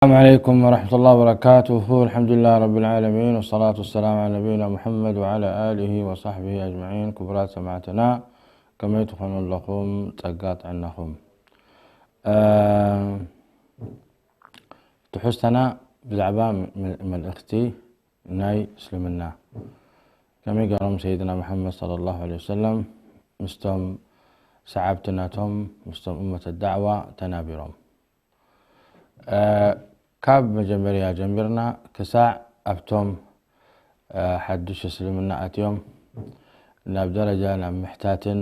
السلام عليكم ورحمة الله وبركاته. الحمد لله رب العالمين، والصلاة والسلام على نبينا محمد وعلى آله وصحبه أجمعين. ክቡራት ሰማዕትና፣ ከመይ ትኾኑ ኣለኹም? ጸጋ ጥዕናኹም። እ፣ ትሕዝቶና ብዛዕባ ም-፣ መልእኽቲ ናይ እስልምና፣ ከመይ ገይሮም ሰይድና መሓመድ ሰለላሁ ዐለይሂ ወሰለም ምስቶም ሰዓብቲ ናቶም፣ ምስቶም እመተ ዳዕዋ ተናቢሮም። እ፣ ካብ መጀመርያ ጀሚርና ክሳዕ ኣብቶም፣ እ፣ ሓድሽ እስልምና ኣትዮም ናብ ደረጃ ናብ ምሕታትን፣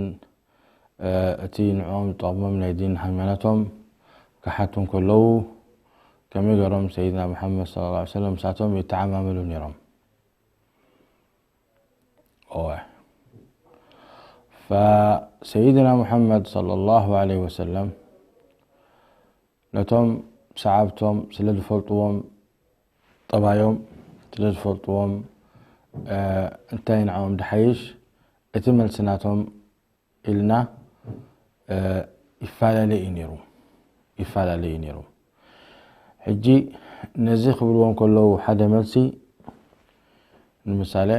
እ፣ እቲ ንዕኦም ዝጠቕሞም ናይ ዲን ሃይማኖቶም ክሓቱ እንከለዉ፣ ከመይ ገይሮም ሰይድና መሓመድ ሰለላሁ ዐለይሂ ወሰለም ምሳቶም ይተዓማመሉ ነይሮም? እወ። ፈሰይድና ሙሓመድ ሰለላሁ ዐለይሂ ወሰለም ነቶም ሰዓብቶም ስለ ዝፈልጥዎም፣ ጠባዮም ስለ ዝፈልጥዎም፣ እ፣ እንታይ ንዕኦም ድሓይሽ፣ እቲ መልሲ ናቶም ኢልና፣ እ፣ ይፈላለ እዩ ነይሩ። ይፈላለ እዩ ነይሩ። ሕጂ ነዚ ክብልዎም ከለዉ ሓደ መልሲ፣ ንምሳሌ፣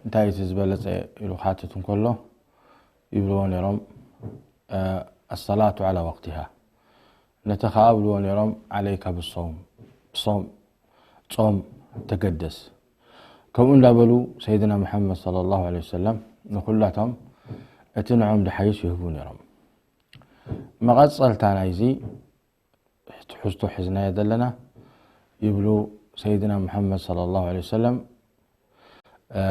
እንታይ እቲ ዝበለጸ ኢሉ ክሓትት እንከሎ፣ ይብልዎ ነይሮም፣ እ፣ الصلاة على وقتها። ነቲ ኸኣ ይብልዎ ነይሮም፣ عليك بالصوم، ብጾም፣ ጾም ተገደስ። ከምኡ እንዳበሉ ሰይድና መሓመድ ሰለላሁ ዐለይሂ ወሰለም ንኹላቶም እቲ ንዕኦም ድሓይሽ ይህቡ ነይሮም። መቐጸልታ ናይዚ ትሕዝቶ ሒዝናዮ ዘለና፣ ይብሉ ሰይድና መሓመድ ሰለላሁ ዐለይሂ ወሰለም፣ እ፣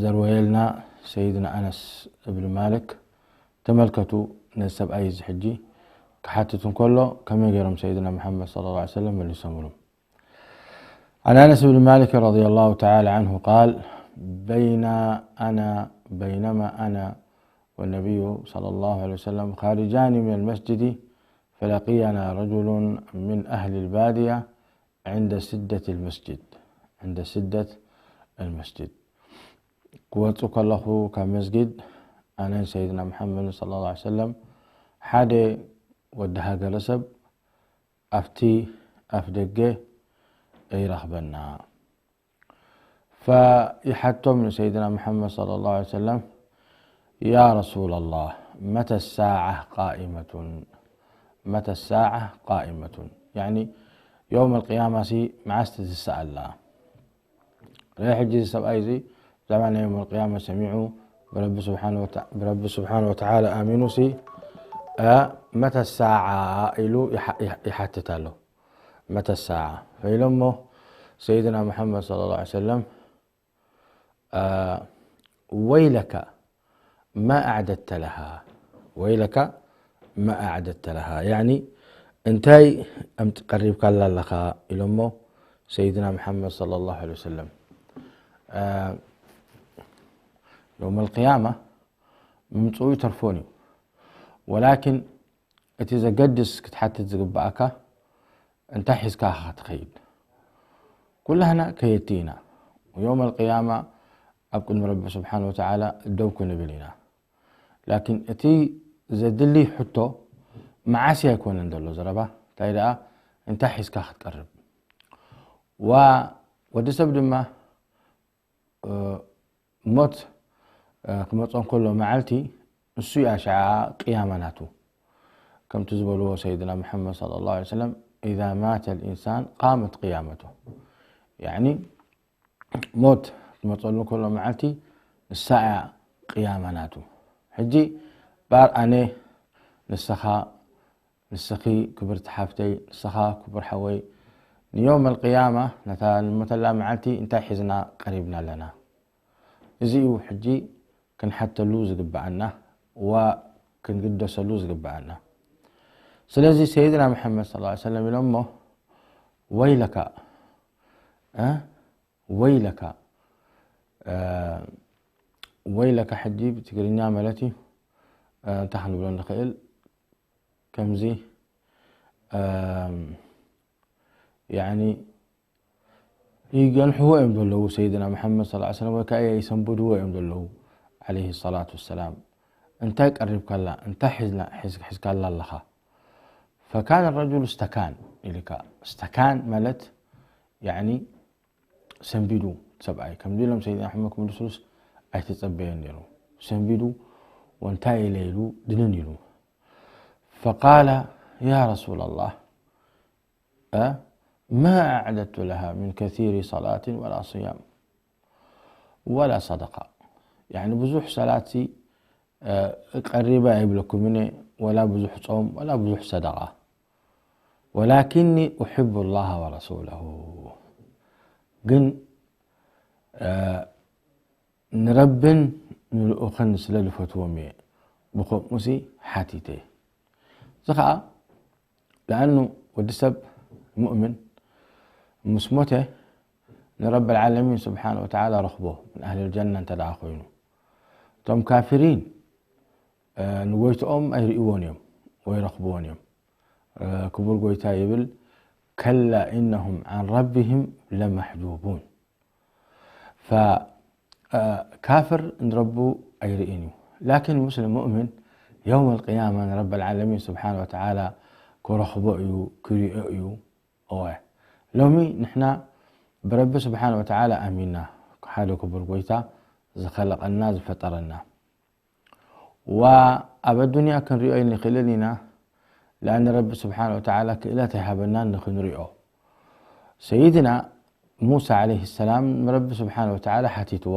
ዘርወየልና ሰይድና ኣነስ እብን ማሊክ። ተመልከቱ፣ ነዚ ሰብኣይ እዚ ሕጂ ክሓትት እንከሎ ከመይ ገይሮም ሰይድና መሓመድ ሰለላሁ ዐለይሂ ወሰለም መሊሶምሉ። عن أنس بن مالك رضي الله تعالى عنه قال: بين أنا، بينما أنا والنبي صلى الله عليه وسلم خارجان من المسجد، فلقينا رجل من أهل البادية عند سدة المسجد، عند سدة المسجد. ክወጽእ ከለኹ ካብ መስጊድ፣ ኣነን ሰይድና መሓመድን ሰለላሁ ዐለይሂ ወሰለም፣ ሓደ ወዲ ሃገረሰብ ኣብቲ ኣፍ ደገ ይረኽበና። ፈይሓቶም ንሰይድና መሓመድ ሰለላሁ ዐለይሂ ወሰለም፣ يا رسول الله، متى الساعة قائمة؟ متى الساعة قائمة؟ ያዕኒ፣ የውመል ቅያማሲ መዓስ ትትስእ ኣላ? ርአ ሕጂ እዚ ሰብኣይ እዚ ብዛዕባ ናይ የውመል ቅያማ ሰሚዑ፣ ብረቢ ስብሓነ ወተ-፣ ብረቢ ስብሓነ ወተዓላ ኣሚኑሲ፣ እ፣ መተ ሳዓ ኢሉ ይሓ-፣ ይሓ-፣ ይሓትት ኣሎ። መተ ሳዓ። ፈኢሎሞ ሰይድና መሓመድ ሰለላሁ ዐለይሂ ወሰለም፣ እ፣ ወይለከ ማ ኣዕደድተ ለሃ፣ ወይለከ ማ ኣዕደድተ ለሃ፣ ያዕኒ እንታይ ኣምጥ-፣ ቀሪብካላ ኣለኻ ኢሎሞ ሰይድና መሓመድ ሰለላሁ ዐለይሂ ወሰለም። እ፣ የውመል ቅያማ ምምፅኡ ይተርፎን እዩ። ወላኪን እቲ ዘገድስ ክትሓትት ዝግብኣካ እንታይ ሒዝካ ኢኻ ትኸይድ? ኩላህና ከየድቲ ኢና። የውመል ቅያማ ኣብ ቅድሚ ረቢ ስብሓን ወተዓላ ደው ክንብል ኢና። ላኪን እቲ ዘድሊ ሕቶ መዓስ ኣይኮነን ዘሎ ዘረባ፣ እንታይ ደኣ እንታይ ሒዝካ ክትቀርብ። ዋ ወዲ ሰብ ድማ፣ እ፣ ሞት፣ እ፣ ክመጾ እንከሎ መዓልቲ ንሱ እያ ሽዓ ቅያማ ናቱ። ከምቲ ዝበልዎ ሰይድና መሐመድ ሰለላሁ ዐለይሂ ወሰለም፣ "ኢዛ ማተ ልኢንሳን ቃመት ቅያመቱ።" ያዕኒ ሞት ክመጸሉ እንከሎ መዓልቲ ንሳ እያ ቅያማ ናቱ። ሕጂ ባር ኣነ፣ ንስኻ፣ ንስኺ ክብርቲ ሓፍተይ፣ ንስኻ ክቡር ሓወይ፣ ንዮም ኣልቅያማ፣ ነታ ንሞተላ መዓልቲ እንታይ ሒዝና ቀሪብና ኣለና? እዚ እዩ ሕጂ ክንሓተሉ ዝግብኣና፣ ዋ ክንግደሰሉ ዝግብኣና። ስለዚ ሰይድና መሐመድ ሰለላሁ ዐለይሂ ወሰለም ኢሎሞ፣ "ወይለካ፣ እ? ወይለካ፣ እ፣ ወይለካ" ሕጂ ብትግርኛ ማለት እዩ፣ እ፣ እንታይ ክንብሎ ንኽእል? ከምዚ፣ እም፣ ያዕኒ ይገንሕዎ እዮም ዘለዉ ሰይድና መሐመድ ሰለላሁ ዐለይሂ ወሰለም፣ ወይ ከዓ ይሰንብድዎ እዮም ዘለዉ ዐለይሂ ሰላቱ ወሰላም። እንታይ ቀሪብካላ? እንታይ ሒዝና-፣ ሒዝ-፣ ሒዝካላ ኣለኻ? ፈካነ ረጁል እስተካን፣ ኢልካ። استكان ማለት ያኒ ሰንቢዱ ሰብኣይ። ከምዚ ኢሎም ሰይድና መሓመድ ክምልሱሉስ ኣይተጸበየን ነይሩ። ሰንቢዱ ወንታይ ኢለ ኢሉ ድንን ኢሉ። فقال: يا رسول الله، أ، ما أعددت لها من كثير صلاة ولا صيام ولا صدقة. يعني ብዙሕ ሰላት ቀሪበ ኣይብለኩምን እየ፣ ወላ ብዙሕ ጾም፣ ወላ ብዙሕ ሰደቃ። ولكني أحب الله ورسوله. ግን፣ እ፣ ንረብን ንልኡኽን ስለ ዝፈትዎም እየ ብኸምኡሲ ሓቲተ። እዚ ኸዓ ለኣኑ ወዲ ሰብ ሙእምን ምስ ሞተ ንረብ ዓለሚን ስብሓን ወተዓላ ረኽቦ ምን ኣህል ጀና እንተ ደኣ ኮይኑ። እቶም ካፊሪን፣ እ፣ ንጎይትኦም ኣይርእይዎን እዮም ወይ ረኽብዎን እዮም። እ፣ ክቡር ጎይታ ይብል፣ ከላ ኢነሁም ዓን ረቢህም ለመሕጁቡን። ፈ-፣ እ፣ ካፍር ንረቡ ኣይርእን እዩ። ላኪን ሙስሊም ሙእምን የውም ኣልቅያማ ንረብ ዓለሚን ስብሓን ወተዓላ ክረኽቦ እዩ፣ ክሪኦ እዩ። እወ፣ ሎሚ ንሕና ብረቢ ስብሓን ወተዓላ ኣሚንና፣ ሓደ ክቡር ጎይታ ዝኸለቐና፣ ዝፈጠረና። ወኣብ ኣዱንያ ክንሪኦ ኣይንኽእልን ኢና፣ ለኣን ረቢ ስብሓን ወተዓላ ክእለት ኣይሃበናን ንኽንሪኦ። ሰይድና ሙሳ ዓለይሂ ሰላም ንረቢ ስብሓን ወተዓላ ሓቲትዎ፣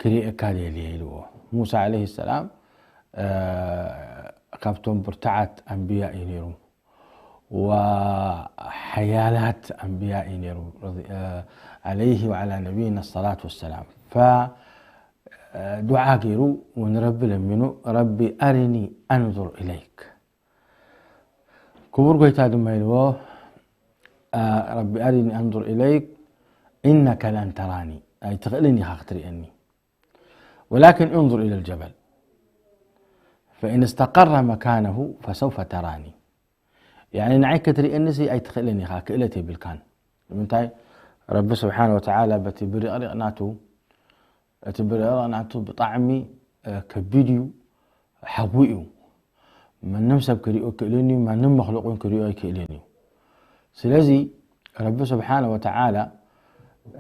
ክሪኤካ ደልየ ኢልዎ። ሙሳ ዓለይሂ ሰላም፣ እ፣ ካብቶም ብርቱዓት ኣንብያ እዩ ነይሩ። ወሓያላት ኣንብያ እዩ ነይሩ፣ ረዚ-፣ እ፣ ዓለይሂ ወዓላ ነቢይና ሰላት ወሰላም። ፈ-፣ እ፣ ዱዓ ገይሩ ንረቢ ለሚኑ፣ ረቢ ኣሪኒ ኣንዙር ኢለይክ። ክቡር ጎይታ ድማ ኢልዎ፣ እ፣ ረቢ ኣሪኒ ኣንዙር ኢለይክ፣ ኢነከ ለን ተራኒ፣ ኣይትኽእልን ኢኻ ክትርእየኒ። ወላኪን እንዙር ኢለ ልጀበል፣ ፈኢን እስተቀረ መካነሁ ፈሰውፈ ተራኒ። ያኒ ንዓይ ክትርእየኒሲ ኣይትኽእልን ኢኻ፣ ክእለት የብልካን። ንምንታይ? ረቢ ስብሓን ወተዓላ በቲ ብርቕሪቕ ናቱ፣ እቲ ብርቕሪቕ ናቱ ብጣዕሚ፣ እ፣ ከቢድ እዩ፣ ሓዊ እዩ። ማንም ሰብ ክሪኦ ኣይክእልን እዩ፣ ማንም መኽሉቕ እውን ክሪኦ ኣይክእልን እዩ። ስለዚ ረቢ ስብሓን ወተዓላ፣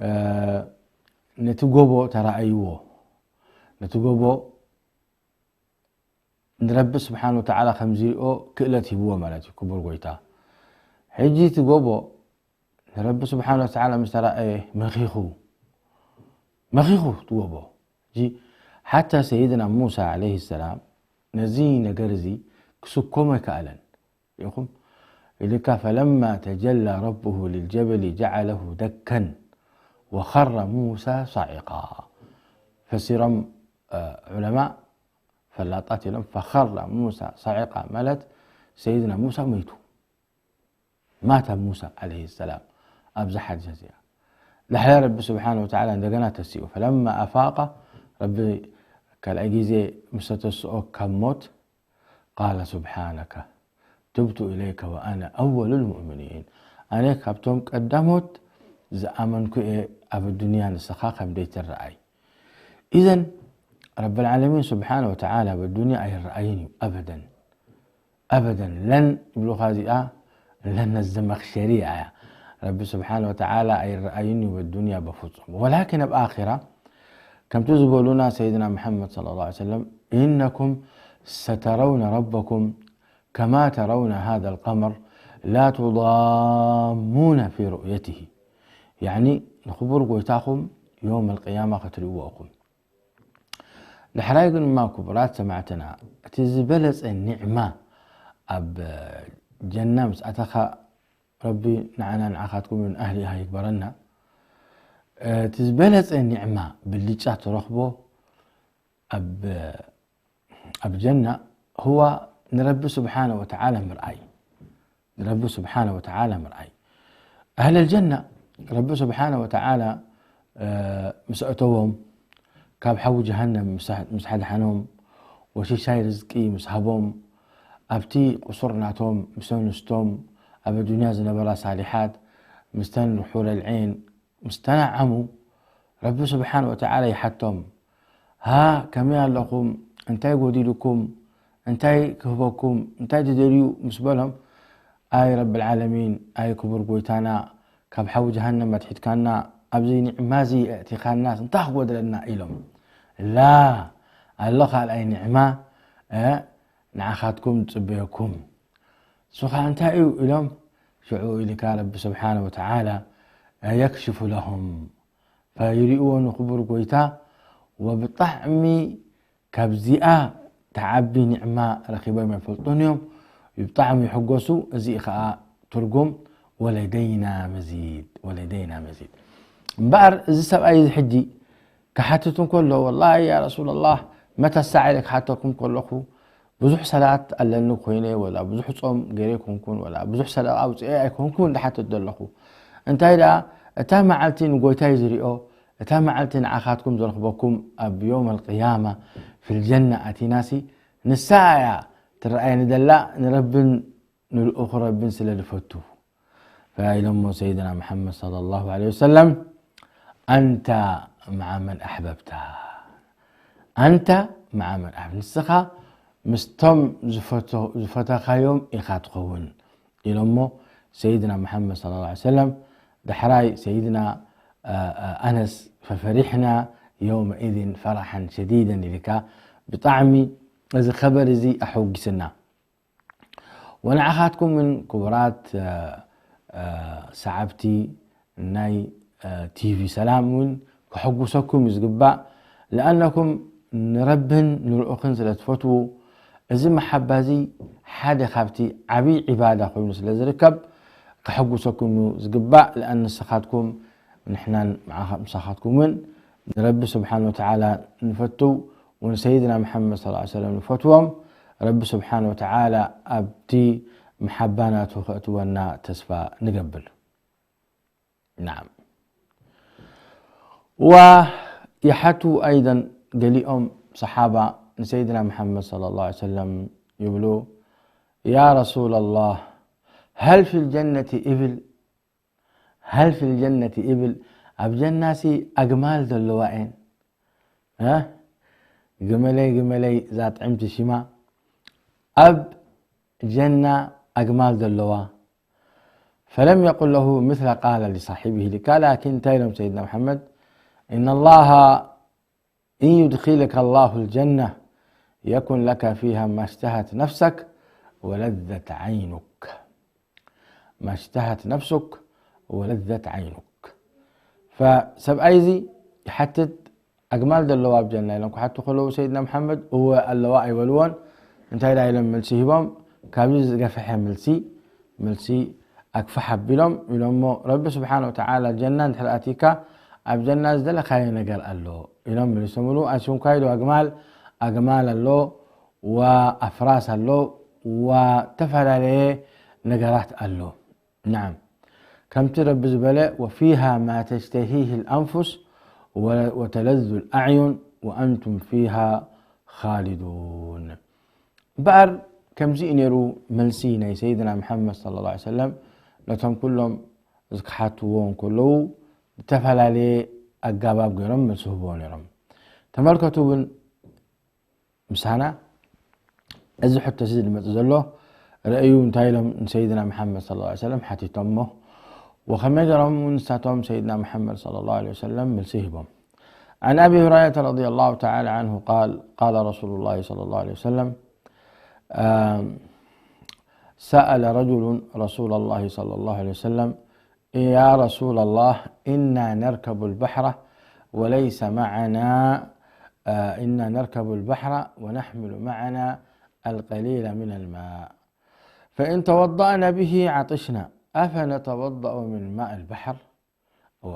እ፣ ነቲ ጎቦ ተራእይዎ፣ ነቲ ጎቦ ንረቢ ስብሓን ወተዓላ ከም ዝሪኦ ክእለት ሂብዎ ማለት እዩ፣ ክቡር ጎይታ። ሕጂ እቲ ጎቦ ንረቢ ስብሓን ወተዓላ ምስ ተራእየ መኺኹ፣ መኺኹ እቲ ጎቦ። ሕጂ ሓታ ሰይድና ሙሳ ዓለይሂ ሰላም ነዚ ነገር እዚ ክስከሞ ኣይከኣለን። ኢኹም ኢልካ፣ ፈለማ ተጀላ ረብሁ ልልጀበሊ ጀዓለሁ ደከን ወኸረ ሙሳ ሳዒቃ። ፈሲሮም፣ እ፣ ዑለማ ፈላጣት ኢሎም፣ ፈኸረ ሙሳ ሳዒቃ ማለት ሰይድና ሙሳ መይቱ። ማተ ሙሳ ዓለይሂ ሰላም ኣብዛ ሓዲሰ እዚኣ። ዳሕራይ ረቢ ስብሓን ወተዓላ እንደገና ተሲኡ። ፈለማ ኣፋቀ፣ ረቢ ካልኣይ ግዜ ምስ ተተስኦ ካብ ሞት፣ ቃለ ስብሓነከ ቱብቱ ኢለይከ ወኣነ ኣወሉል ሙእሚኒን። ኣነ ካብቶም ቀዳሞት ዝኣመንኩ እየ ኣብ ኣዱንያ ንስኻ ከም ደይትረኣይ። ኢዘን ረብል ዓለሚን ስብሓነ ወተዓላ ኣብ ኣዱንያ ኣይረኣይን እዩ ኣበደን። ኣበደን። ለን ይብሉኻ እዚኣ ለን ዘመኽሸርያ እያ። ረቢ ስብሓነ ወተዓላ ኣይረኣይን እዩ ኣብ ኣዱንያ በፍጹም። ወላኪን ኣብ ኣኺራ ከምቲ ዝበሉና ሰይድና መሓመድ ሰለላሁ ዐለይሂ ወሰለም፣ ኢነኩም ሰተረውነ ረበኩም ከማ ተረውነ ሃዛ ልቀመር ላ ቱዳሙነ ፊ ሩእየትሂ። ያዕኒ ንኽቡር ጎይታኹም ዮም ኣልቅያማ ክትርእይዎ ኢኹም። ዳሕራይ ግን እማ ክቡራት ሰማዕትና፣ እቲ ዝበለጸ ኒዕማ ኣብ ጀና ምስ ኣተኻ፣ ረቢ ንዓና ንዓኻትኩም ምን ኣህሊ ኢሃ ይግበረና። እቲ ዝበለጸ ኒዕማ ብልጫ ትረኽቦ ኣብ፣ ኣብ ጀና ህዋ ንረቢ ስብሓነ ወተዓላ ምርኣይ። ንረቢ ስብሓነ ወተዓላ ምርኣይ። ኣህለል ጀና ረቢ ስብሓነ ወተዓላ፣ እ፣ ምስ ኣእተዎም፣ ካብ ሓዊ ጀሃነም ምስ፣ ምስ ሓድሓኖም፣ ወሽሻይ ርዝቂ ምስ ሃቦም፣ ኣብቲ ቁሱር ናቶም ምስ ኣንስቶም ኣብ ኣዱንያ ዝነበራ ሳሊሓት ምስተን ሑረል ዒን ምስ ተናዓሙ፣ ረቢ ስብሓን ወተዓላ ይሓቶም፣ ሃ፣ ከመይ ኣለኹም? እንታይ ጎዲሉኩም? እንታይ ክህበኩም? እንታይ ትደልዩ? ምስ በሎም፣ ኣይ ረብል ዓለሚን፣ ኣይ ክቡር ጎይታና፣ ካብ ሓዊ ጀሃነም ኣትሒትካና፣ ኣብዚ ኒዕማ እዚ ኣእቲኻናስ እንታይ ክጎድለና? ኢሎም። ላ፣ ኣሎ ካልኣይ ኒዕማ፣ እ፣ ንዓኻትኩም ዝጽበየኩም። እሱ ኸኣ እንታይ እዩ? ኢሎም። ሽዑ ኢልካ ረቢ ስብሓነ ወተዓላ የክሽፉ ለሁም፣ ፈይርእዎ ንክቡር ጎይታ፣ ወብጣዕሚ ካብዚኣ ተዓቢ ኒዕማ ረኺቦም ኣይፈልጡን እዮም። ብጣዕሚ ይሕጎሱ። እዚ ኸኣ ትርጉም ወለደይና መዚድ፣ ወለደይና መዚድ። እምበኣር እዚ ሰብኣይ እዚ ሕጂ ክሓትት እንከሎ፣ ወላሂ ያ ረሱላላህ፣ መታ ሳዕ ኢለ ክሓተኩም ከለኹ፣ ብዙሕ ሰላት ኣለኒ ኮይነ፣ ወላ ብዙሕ ጾም ገይረ ኣይኮንኩን፣ ወላ ብዙሕ ሰደቃ ኣውፅኤ ኣይኮንኩን ዝሓትት ዘለኹ። እንታይ ደኣ፣ እታ መዓልቲ ንጎይታይ ዝሪኦ፣ እታ መዓልቲ ንዓኻትኩም ዘረኽበኩም ኣብ ዮም ኣልቅያማ ፊል ጀና ኣቲናሲ፣ ንሳ እያ ትረኣየኒ ዘላ፣ ንረብን ንልኡኹ ረብን ስለ ዝፈቱ። ፈኢሎሞ ሰይድና መሓመድ ሰለላሁ ዐለይሂ ወሰለም፣ ኣንታ መዓ መን ኣሕበብታ፣ ኣንታ መዓ መን ኣሕበብታ፣ ንስኻ ምስቶም ዝፈቶ-፣ ዝፈተኻዮም ኢኻ ትኸውን ኢሎሞ ሰይድና መሓመድ ሰለላሁ ዐለይሂ ወሰለም። ዳሕራይ ሰይድና፣ አ፣ አ፣ ኣነስ ፈፈሪሕና የውመኢዝን ፈረሓን ሸዲደን ኢልካ፣ ብጣዕሚ እዚ ኸበር እዚ ኣሐጉስና። ወንዓኻትኩምን ክቡራት፣ እ፣ እ፣ ሰዓብቲ ናይ፣ እ፣ ቲቪ ሰላም እውን ከሐጉሰኩም እዩ ዝግባእ። ለኣነኩም ንረብን ንልኡኽን ስለ ትፈትዉ፣ እዚ መሓባ እዚ ሓደ ካብቲ ዓብዪ ዒባዳ ኮይኑ ስለ ዝርከብ ከሐጉሰኩም እዩ ዝግባእ። ለኣን ንስኻትኩም ንሕናን መዓኻ-፣ ምሳኻትኩም እውን ንረቢ ስብሓን ወተዓላ ንፈትው፣ ወንሰይድና መሓመድ ሰለላሁ ዐለይሂ ወሰለም ንፈትዎም። ረቢ ስብሓን ወተዓላ ኣብቲ መሓባ ናቱ ከእትወና ተስፋ ንገብር። ናዓም። ወይሓቱ ኣይደን ገሊኦም ሰሓባ ንሰይድና መሓመድ ሰለላሁ ዐለይሂ ወሰለም ይብሉ፣ ያ ረሱለላህ፣ ሀል ፊል ጀነቲ ኢብል ሀል ፊል ጀነቲ ኢብል፣ ኣብ ጀናሲ ኣግማል ዘለዋ እየን? እ? ግመለይ፣ ግመለይ፣ እዛ ጥዕምቲ ሽማ፣ ኣብ ጀና ኣግማል ዘለዋ። ፈለም የቁል ለሁ ምስለ ቃለ ሊሳሒቢሂ ኢልካ፣ ላኪን እንታይ ኢሎም ሰይድና መሓመድ? ኢነ ላሃ إن يدخلك الله الجنة يكن لك فيها ما اشتهت نفسك ولذت عينك. ما اشتهت نفسك ولذت عينك. ፈሰብኣይ እዚ ይሓትት፣ ኣግማል ዘለዋ ኣብ ጀና ኢሎም ክሓቱ ከለዉ ሰይድና መሓመድ እወ ኣለዋ ኣይበልዎን። እንታይ ዳ ኢሎም መልሲ ሂቦም? ካብዚ ዝገፍሐ መልሲ፣ መልሲ ኣክፍሕ ኣቢሎም ኢሎሞ፣ ረቢ ስብሓን ወተዓላ ጀና እንድሕር ኣቲካ ኣብ ጀና ዝደለኻዮ ነገር ኣሎ ኢሎም መሊሶምሉ። ኣስንኳይ ዶ ኣግማል፣ ኣግማል ኣሎ፣ ወኣፍራስ ኣሎ፣ ወተፈላለየ ነገራት ኣሎ። ናዓም፣ ከምቲ ረቢ ዝበለ፣ ወፊሃ ማ ተሽተሂህ ልኣንፉስ ወ-፣ ወተለዙ ልኣዕዩን ወኣንቱም ፊሃ ኻሊዱን። እምበኣር ከምዚ እዩ ነይሩ መልሲ ናይ ሰይድና መሓመድ ሰለላሁ ዐለይሂ ወሰለም ነቶም ኩሎም ዝክሓትዎ እንከለዉ ዝተፈላለየ ኣጋባብ ገይሮም መልሲ ህብዎ ነይሮም። ተመልከቱ እውን ምሳና እዚ ሕቶ እዚ ዝመጽእ ዘሎ ረእዩ እንታይ ኢሎም ንሰይድና መሓመድ ሰለላሁ ዐለይሂ ወሰለም ሓቲቶሞ ወኸመይ ገይሮም እውን ንሳቶም ሰይድና መሓመድ ሰለላሁ ዐለይሂ ወሰለም መልሲ ሂቦም። عن أبي هريرة رضي الله تعالى عنه قال قال رسول الله صلى الله عليه وسلم، آم، سأل رجل رسول الله صلى الله عليه وسلم، يا رسول الله، إنا نركب البحر وليس معنا، آه، إنا نركب البحر ونحمل معنا القليل من الماء، فإن توضأنا به عطشنا، أفنتوضأ من ماء البحر؟ እዋ፣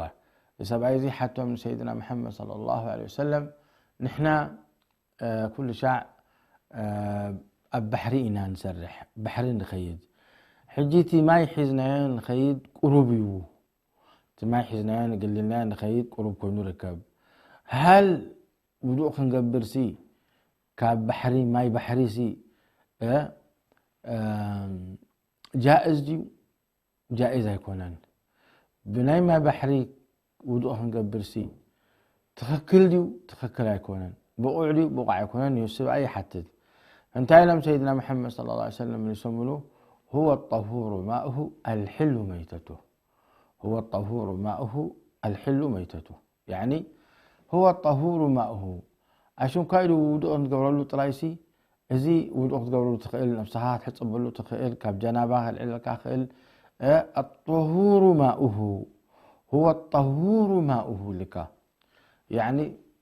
እዚ ሰብኣይ እዚ ሓቶም ንሰይድና መሓመድ ሰለላሁ ዐለይሂ ወሰለም፣ ንሕና እ፣ ኩሉ ሻዕ፣ እ፣ ኣብ ባሕሪ ኢና ንሰርሕ፣ ባሕሪ ንኸይድ። ሕጂ እቲ ማይ ሒዝናዮ ንኸይድ ቁሩብ እዩ። እቲ ማይ ሒዝናዮ ንገሊልናዮ ንኸይድ ቁሩብ ኮይኑ ርከብ። ሃል ውዱእ ክንገብርሲ ካብ ባሕሪ፣ ማይ ባሕሪሲ፣ እ፣ እ፣ ጃእዝ ድዩ? ጃኢዝ ኣይኮነን። ብናይ ማይ ባሕሪ ውዱእ ክንገብርሲ ትኽክል ድዩ? ትኽክል ኣይኮነን። ብቑዕ ድዩ? ብቑዕ ኣይኮነን እዩ ስብኣይ ይሓትት። እንታይ ኢሎም ሰይድና መሓመድ ሰለላሁ ዐለይሂ ወሰለም መሊሶምሉ? هو الطهور ماؤه الحل ميتته. هو الطهور ماؤه الحل ميتته. يعني هو الطهور ماؤه. ኣሽንኳይ ኢሉ ውዱእ ንገብረሉ ጥራይሲ፣ እዚ ውዱእ ክትገብረሉ ትኽእል፣ ነብስኻ ክትሕጽበሉ ትኽእል፣ ካብ ጀናባ ከልዕለካ ክእል። እ፣ الطهور ماؤه، هو الطهور ماؤه ልካ። ያኒ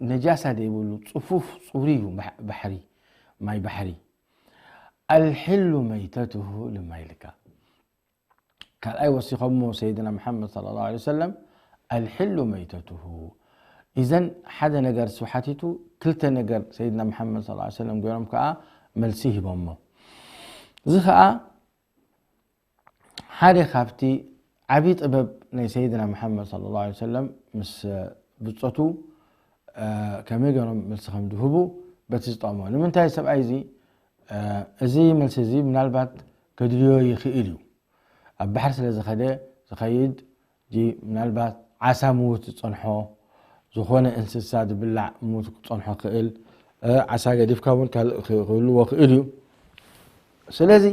ነጃሳ ዘይብሉ ጽፉፍ ጽሩይ እዩ ባሕ-፣ ባሕሪ፣ ማይ ባሕሪ። الحل ميتته ልማይ ልካ። ካልኣይ ወሲኸሞ ሰይድና መሓመድ ሰለላሁ ዐለይሂ ወሰለም፣ الحل ميتته። ኢዘን ሓደ ነገር እሱ ሓቲቱ፣ ክልተ ነገር ሰይድና መሓመድ ሰለላሁ ዐለይሂ ወሰለም ገይሮም ከኣ መልሲ ሂቦሞ። እዚ ከኣ ሓደ ካብቲ ዓቢ ጥበብ ናይ ሰይድና መሓመድ ሰለላሁ ዐለይሂ ወሰለም ምስ ብጾቱ፣ እ፣ ከመይ ገይሮም መልሲ ከም ዝህቡ በቲ ዝጠቕሞ። ንምንታይ ሰብኣይ እዚ፣ እ፣ እዚ መልሲ እዚ ምናልባት ከድልዮ ይኽእል እዩ። ኣብ ባሕሪ ስለ ዝኸደ፣ ዝኸይድ፣ ጂ ምናልባት ዓሳ ምዉት ዝጸንሖ፣ ዝኾነ እንስሳ ዝብላዕ ምዉት ክጸንሖ ክእል፣ እ፣ ዓሳ ገዲፍካ እውን ካልእ ክ-፣ ክህልዎ ክእል እዩ። ስለዚ፣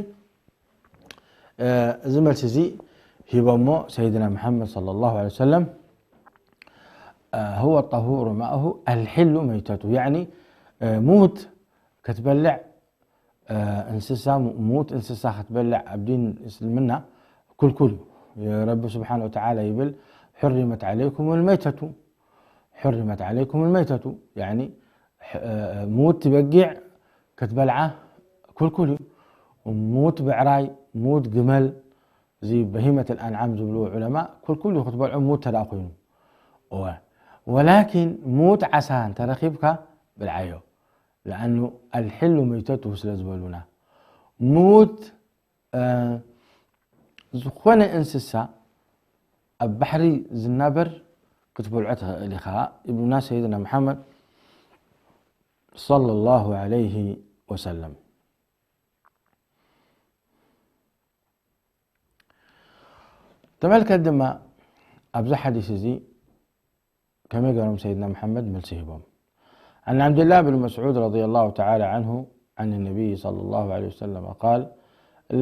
እ፣ እዚ መልሲ እዚ ሂቦሞ ሰይድና መሓመድ ሰለላሁ ዐለይሂ ወሰለም፣ እ፣ هو الطهور ماؤه الحل ميتته። ያዕኒ፣ እ፣ ምዉት ክትበልዕ፣ እ፣ እንስሳ፣ ሙ-፣ ምዉት እንስሳ ክትበልዕ ኣብ ዲን እስልምና ክልኩል እዩ። ረቢ ስብሓነ ወተዓላ ይብል፣ حرمت عليكم الميتة، حرمت عليكم الميتة። ያዕኒ፣ ሕ-፣ እ፣ ምዉት በጊዕ ክትበልዓ ክልኩል እዩ። ምዉት ብዕራይ፣ ምዉት ግመል፣ እዚ በሂመት ኣልኣንዓም ዝብልዎ ዑለማ፣ ክልኩል እዩ ክትበልዖ ምዉት ተደኣ ኮይኑ። እወ። ወላኪን ምዉት ዓሳ እንተረኺብካ ብልዓዮ። ለኣኑ ኣልሕሉ መይተቱ ስለ ዝበሉና። ምዉት፣ እ፣ ዝኾነ እንስሳ ኣብ ባሕሪ ዝናበር ክትበልዖ ትኽእል ኢኻ ይብሉና ሰይድና መሓመድ ሰለላሁ ዐለይሂ ወሰለም። ተመልከት ድማ ኣብዚ ሓዲስ እዚ ከመይ ገይሮም ሰይድና መሓመድ መልሲ ሂቦም። عن عبد الله بن مسعود رضي الله تعالى عنه عن النبي صلى الله عليه وسلم قال: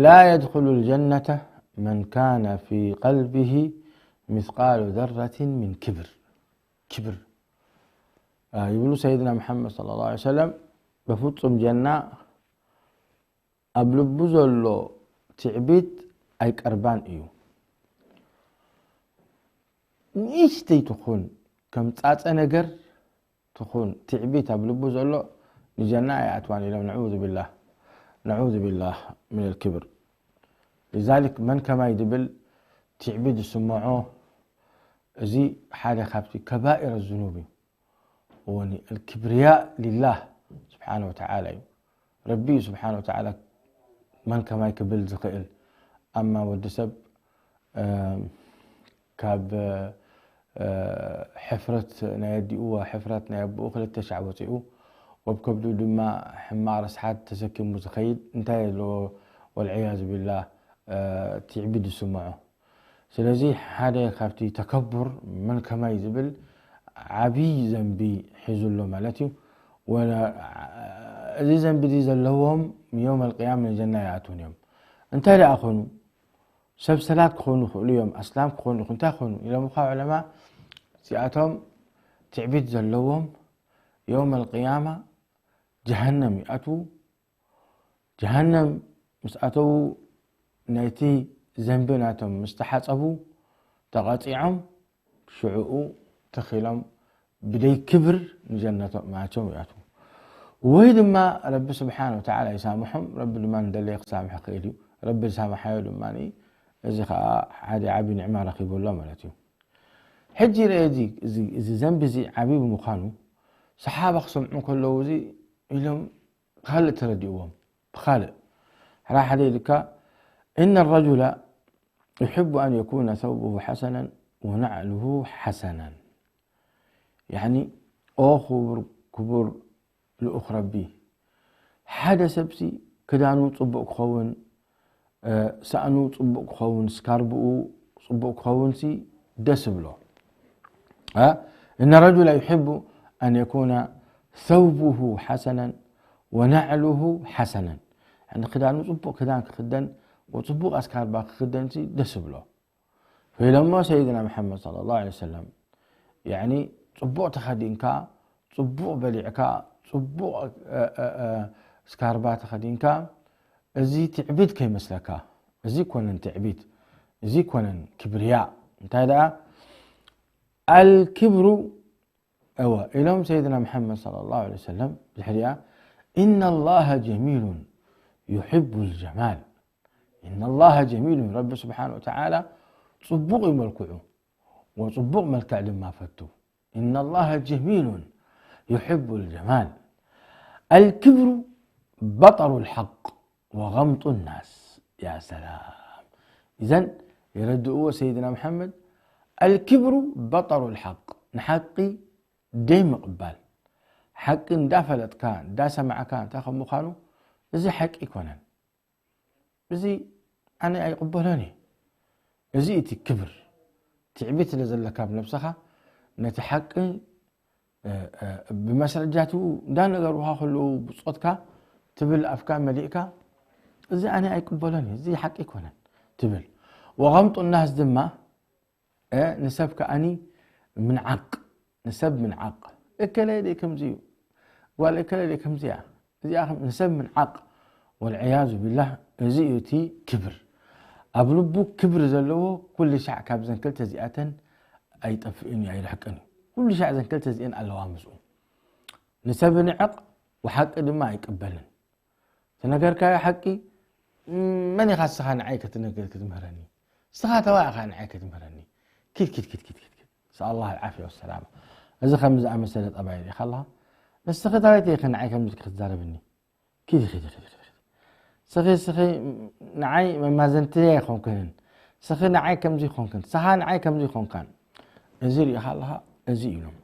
لا يدخل الجنة من كان في قلبه مثقال ذرة من كبر. ክብር፣ እ፣ ይብሉ ሰይድና መሓመድ ሰለላሁ ዐለይሂ ወሰለም፣ በፍጹም ጀና ኣብ ልቡ ዘሎ ትዕቢት ኣይቀርባን እዩ። ንእሽተይ ትኹን፣ ከም ጻጸ ነገር ትኹን፣ ትዕቢት ኣብ ልቡ ዘሎ ንጀና ኣይኣትዋን ኢሎም። ነዑዙ ቢላህ፣ ነዑዙ ቢላህ ሚነል ክብር። ሊዛሊክ መን ከማይ ዝብል ትዕቢት ዝስምዖ፣ እዚ ሓደ ካብቲ ከባኢረ ዝኑብ እዩ። እወኒ፣ ኣልክብርያእ ሊላህ ስብሓነ ወተዓላ እዩ። ረቢ እዩ ስብሓነ ወተዓላ መን ከማይ ክብል ዝኽእል። ኣማ ወዲ ሰብ፣ እ፣ ካብ፣ እ፣ ሕፍረት ናይ ኣዲኡ፣ ሕፍረት ናይ ኣቦኡ ክልተ ሻዕ ወፂኡ፣ ወብ ከብዱ ድማ ሕማቕ ርስሓት ተሰኪሙ ዝኸይድ እንታይ ኣለዎ? ወልዕያዙ ቢላህ፣ እ፣ ትዕቢት ዝስምዖ። ስለዚ ሓደ ካብቲ ተከቡር መን ከማይ ዝብል ዓብዪ ዘንቢ ሒዙ ኣሎ ማለት እዩ። ወላ እዚ ዘንቢ እዚ ዘለዎም የውም ኣልቅያማ ንጀና ይኣትዉን እዮም። እንታይ ደኣ ኾኑ? ሰብ ሰላት ክኾኑ ይኽእሉ እዮም፣ ኣስላም ክኾኑ ይኽእሉ፣ እንታይ ክኾኑ ኢሎም እኳ ዑለማ፣ እዚኣቶም ትዕቢት ዘለዎም የውም ኣልቅያማ ጀሃነም ይኣትዉ። ጀሃነም ምስ ኣተዉ፣ ናይቲ ዘንቢ ናቶም ምስ ተሓጸቡ፣ ተቐጺዖም፣ ሽዕኡ ተኺሎም ብደይ ክብር ንጀነቶም ናቶም ይኣትዉ። ወይ ድማ ረቢ ስብሓነ ወተዓላ ይሳምሖም፣ ረቢ ድማ ንደለየ ክሳምሕ ይኽእል እዩ። ረቢ ዝሳምሓዮ ድማ፣ እዚ ኸኣ ሓደ ዓቢ ኒዕማ ረኺቡ ኣሎ ማለት እዩ። ሕጂ ርአ፣ እዚ፣ እዚ፣ እዚ ዘንቢ እዚ ዓቢ ብምዃኑ፣ ሰሓባ ክሰምዑ ከለዉ እዚ ኢሎም ካልእ ተረዲእዎም። ብኻልእ፣ ሕራ ሓደ ኢልካ፣ إن الرجل يحب أن يكون ثوبه حسنا ونعله حسنا. ያዕኒ፣ ኦ ክቡር፣ ክቡር ልኡኽ ረቢ፣ ሓደ ሰብሲ ክዳኑ ጽቡቕ ክኸውን፣ እ፣ ሳእኑ ጽቡቕ ክኸውን፣ ስካርብኡ ጽቡቕ ክኸውንሲ ደስ ይብሎ። እ፣ إن الرجل يحب أن يكون ثوبه حسنا ونعله حسنا. ያዕኒ ክዳኑ ጽቡቕ ክዳን ክኽደን፣ ወጽቡቕ ኣስካርባ ክኽደንሲ ደስ ብሎ። ፈኢሎሞ ሰይድና መሓመድ صلى الله عليه وسلم፣ ያኒ ጽቡቕ ተኸዲንካ፣ ጽቡቕ በሊዕካ፣ ጽቡቕ፣ እ፣ እ፣ እ፣ ስካርባ ተኸዲንካ፣ እዚ ትዕቢት ከይመስለካ። እዚ ኮነን ትዕቢት፣ እዚ ኮነን ክብርያ። እንታይ ደኣ ኣልክብሩ፣ እወ፣ ኢሎም ሰይድና መሓመድ صلى الله عليه وسلم ድሕሪኣ፣ إن الله جميل يحب الجمال። إن الله جميل، ረቢ ስብሓን ወተዓላ ጽቡቕ እዩ መልክዑ፣ ወጽቡቕ መልክዕ ድማ ፈቱ። إن الله جميل يحب الجمال. الكبر بطر الحق وغمط الناس. يا سلام. إذن የረድእዎ ሰይድና መሓመድ፣ الكبر بطر الحق، ንሓቂ ደይ ምቕባል። ሓቂ እንዳፈለጥካ፣ እንዳሰማዕካ እንታይ ከም ምዃኑ፣ እዚ ሓቂ ኣይኮነን። እዚ ኣነ ኣይቕበሎን እየ። እዚ እቲ ክብር፣ ትዕቢት ስለ ዘለካ ኣብ ነብስኻ፣ ነቲ ሓቂ፣ እ፣ እ፣ ብመስረጃቱ እንዳነገሩኻ ከለዉ ብጾትካ ትብል፣ ኣፍካ መሊእካ፣ እዚ ኣነ ኣይቅበሎን እየ፣ እዚ ሓቂ ኣይኮነን ትብል። ወቐምጡ ናስ ድማ፣ እ፣ ንሰብ ከኣኒ ምንዓቕ፣ ንሰብ ምንዓቕ። እከለ ደይ ከምዚ እዩ፣ ጓል እከለ ደይ ከምዚ እያ፣ እዚኣ ከም-፣ ንሰብ ምንዓቕ። ወልዕያዙ ቢላህ፣ እዚ እዩ እቲ ክብር። ኣብ ልቡ ክብር ዘለዎ ኩሉ ሻዕ ካብ ዘን ክልተ እዚኣተን ኣይጠፍእን እዩ፣ ኣይርሕቅን እዩ። ኩሉ ሻዕ ዘን ክልተ እዚአን ኣለዋ ምስኡ። ንሰብ ንዕቕ፣ ወሓቂ ድማ ኣይቅበልን። ተነገርካዮ ሓቂ፣ መን ኢኻ ንስኻ ንዓይ ክትነግር ክትምህረኒ? ንስኻ ተባዕ ኢኻ ንዓይ ክትምህረኒ? ኪድ፣ ኪድ፣ ኪድ፣ ኪድ፣ ኪድ፣ ኪድ። ነስኣል ላህ ኣልዓፍያ ወሰላማ። እዚ ከምዚ ዝኣመሰለ ጠባይ ርኢኻ ኣለኻ? ንስኺ ታበይቲ ኢኺ ንዓይ ከምዚ ክትዛረብኒ? ኪድ፣ ኪድ፣ ኪድ፣ ኪድ፣ ኪድ። ንስኺ፣ ንስኺ ንዓይ መማዘንትያ ኣይኮንክንን። ንስኺ ንዓይ ከምዚ ኣይኮንክን። ንስኻ ንዓይ ከምዚ ኣይኮንካን። እዚ ርኢኻ ኣለኻ? እዚ ኢሎም።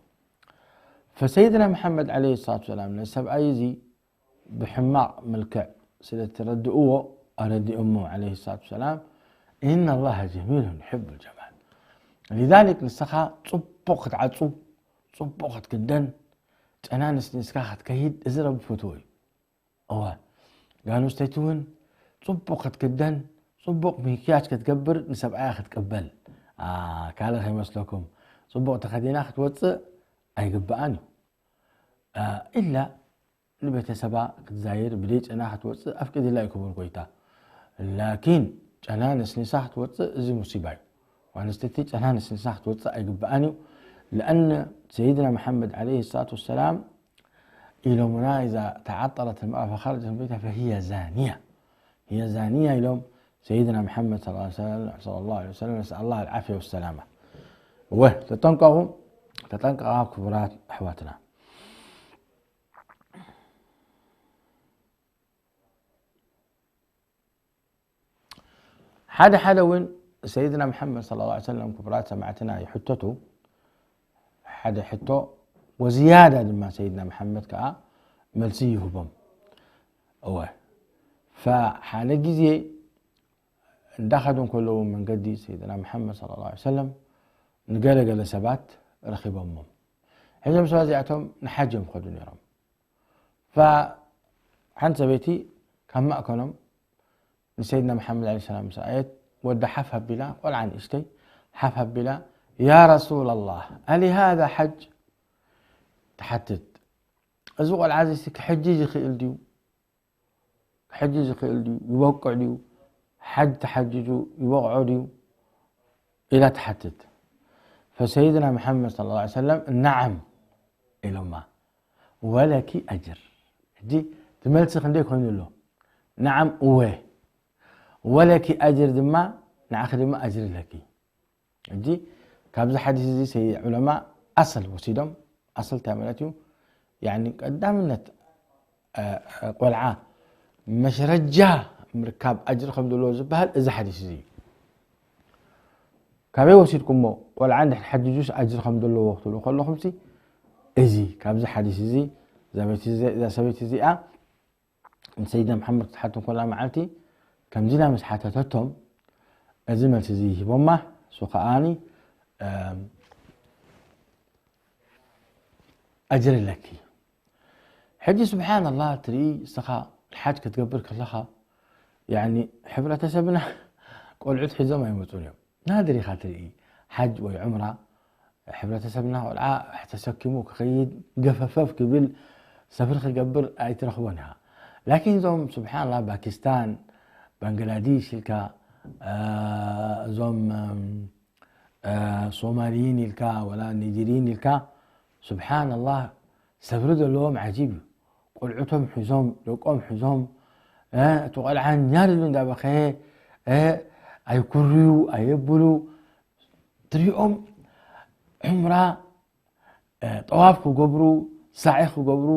ፈሰይድና መሓመድ ዓለይሂ ሰላቱ ወሰላም ነዚ ሰብኣይ እዚ ብሕማቕ መልክዕ ስለ እተረድእዎ፣ ኣረዲኦሞ ዓለይሂ ሰላቱ ወሰላም፣ إن الله جميل يحب الجمال. لذلك ንስኻ ጽቡቕ ክትዓጹ፣ ጽቡቕ ክትክደን፣ ጨና ነስኒስካ ክትከይድ፣ እዚ ረቢ ፈትዎ እዩ። እወ፣ ጓል ኣንስተይቲ እውን ጽቡቕ ክትክደን፣ ጽቡቕ ምክያጅ ክትገብር፣ ንሰብኣያ ክትቅበል። አ፣ ካልእ ከይመስለኩም፣ ጽቡቕ ተኸዲና ክትወጽእ ኣይግብኣን እዩ። አ፣ ኢላ ንቤተሰባ ክትዛይር ብደይ ጨና ክትወፅእ ኣፍቂድላ እዩ ክቡር ጎይታ። ላኪን ጨና ነስኒሳ ክትወፅእ እዚ ሙሲባ እዩ። ጓል ኣንስተይቲ ጨና ነስኒሳ ክትወፅእ ኣይግብኣን እዩ። ለኣን ሰይድና መሓመድ ዓለይሂ ሰላቱ ወሰላም ኢሎምና፣ إذا تعطرت المرأة فخرجت من بيتها فهي زانية. هي زانية ኢሎም ሰይድና መሓመድ صلى الله عليه وسلم، صلى الله عليه وسلم، نسأل الله العافية والسلامة። ወ-፣ ተጠንቀቑ፣ ተጠንቀቓ ክቡራት ኣሕዋትና። ሓደ ሓደ እውን ሰይድና መሓመድ صلى الله عليه وسلم ክቡራት ሰማዕትና ይሕተቱ፣ ሓደ ሕቶ ወዝያዳ ድማ ሰይድና መሓመድ ከዓ መልሲ ይህቦም። እወ፣ ፈሓደ ግዜ እንዳኸዱ እንከለዉ መንገዲ ሰይድና መሓመድ صلى الله عليه وسلم ንገለገለ ሰባት ረኺቦሞም። ሕዞም ሰባት እዚኣቶም ንሓጅ እዮም ከዱ ነይሮም። ፈሓንቲ ሰበይቲ ካብ ማእከሎም ንሰይድና መሓመድ ዓለይሂ ሰላም ምስ ረኣየት፣ ወዳ ሓፍ ኣቢላ፣ ቆልዓ ንእሽተይ ሓፍ ኣቢላ፣ "ያ ረሱለላህ፣ ኣሊሃዛ ሓጅ?" ትሓትት። "እዚ ቆልዓ እዚ ክሕጅ ይኽእል ድዩ? ክሕጅ ይኽእል ድዩ? ይበቅዕ ድዩ? ሓጅ ተሓጅጁ ይበቕዖ ድዩ?" ኢላ ትሓትት። ፈሰይድና መሓመድ صلى الله عليه وسلم፣ "ነዓም" ኢሎማ። "ወለኪ ኣጅር።" ሕጂ እቲ መልሲ ክንደይ ኮይኑ ኣሎ? ነዓም፣ እወ። "ወለኪ ኣጅር" ድማ፣ ንዓኺ ድማ ኣጅሪ ኣለኪ። ሕጂ ካብዚ ሓዲስ እዚ ሰይ ዑለማ ኣሰል ወሲዶም፣ ኣሰል እንታይ ማለት እዩ? ያኒ ቀዳምነት፣ እ፣ እ፣ ቆልዓ መስረጃ ምርካብ ኣጅሪ ከም ዘለዎ ዝበሃል እዚ ሓዲስ እዚ እዩ። ካበይ ወሲድኩሞ? ቆልዓ እንድሕር ሓጅጁስ ኣጅሪ ከም ዘለዎ ክትብሉ ከለኹምሲ፣ እዚ ካብዚ ሓዲስ እዚ፣ እዛ ሰበይቲ እዚ፣ እዛ ሰበይቲ እዚኣ ንሰይድና መሓመድ ክትሓቱ እንከላ መዓልቲ ከምዚ ኢላ ምስ ሓተተቶም፣ እዚ መልሲ እዚ ሂቦማ። እሱ ከዓኒ፣ እም፣ ኣጅሪ ኣለኪ። ሕጂ ስብሓንላህ ትርኢ፣ ንስኻ ሓጅ ክትገብር ከለኻ ያኒ ሕብረተሰብና ቆልዑት ሒዞም ኣይመጹን እዮም። ናድር ኢኻ ትርኢ ሓጅ ወይ ዑምራ፣ ሕብረተሰብና ቆልዓ ተሰኪሙ ክኸይድ ገፈፈፍ ክብል ሰፍሪ ክገብር ኣይትረኽቦን ኢኻ። ላኪን እዞም ስብሓንላ ፓኪስታን፣ ባንግላዲሽ ኢልካ፣ እ፣ እዞም፣ እም፣ እ፣ ሶማልይን ኢልካ ወላ ኒጀርይን ኢልካ፣ ስብሓንላህ ሰፍሪ ዘለዎም ዓጂብ እዩ። ቆልዑቶም ሒዞም፣ ደቆም ሒዞም፣ እ፣ እቲ ቆልዓ ኛር ኢሉ እንዳበኸየ፣ እ፣ ኣይኩርዩ፣ ኣየብሉ። ትሪኦም ዑምራ፣ እ፣ ጠዋፍ ክገብሩ፣ ሳዒ ክገብሩ፣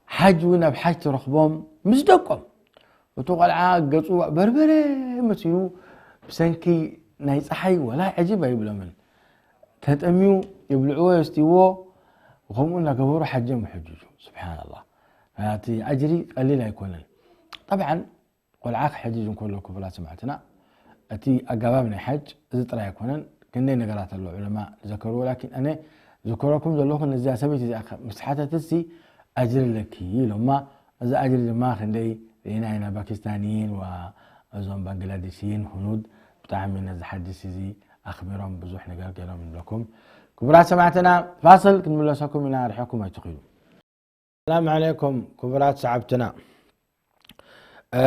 ሓጅ እውን ኣብ ሓጅ ትረኽቦም ምስ ደቆም። እቲ ቆልዓ ገጹ በርበረ መሲሉ ብሰንኪ ናይ ጸሓይ ወላ ዕጅብ ኣይብሎምን። ተጠምዩ ይብልዕዎ የስትይዎ፣ ከምኡ እናገበሩ ሓጆም ይሕጅጁ። ስብሓንላህ። እቲ ኣጅሪ ቀሊል ኣይኮነን። ጠብዓን ቆልዓ ክሕጅጅ እንከሎ ክቡራት ሰማዕትና፣ እቲ ኣገባብ ናይ ሓጅ እዚ ጥራይ ኣይኮነን። ክንደይ ነገራት ኣሎ ዑለማ ዝዘከርዎ፣ ላኪን ኣነ ዝከረኩም ዘለኹ ነዚኣ ሰበይቲ እዚኣ ምስ ሓተትሲ ኣጅሪ ኣለኪ ኢሎማ። እዚ ኣጅሪ ድማ ክንደይ ርኢና ኢና። ፓኪስታንይን ወ-፣ እዞም ባንግላዴሽይን፣ ሁኑድ ብጣዕሚ ነዚ ሓዲስ እዚ ኣኽቢሮም ብዙሕ ነገር ገይሮም ንብለኩም። ክቡራት ሰማዕትና ፋስል ክንምለሰኩም ኢና፣ ርሕኩም ኣይትኺዱ። ሰላም ዓለይኩም ክቡራት ሰዓብትና። እ፣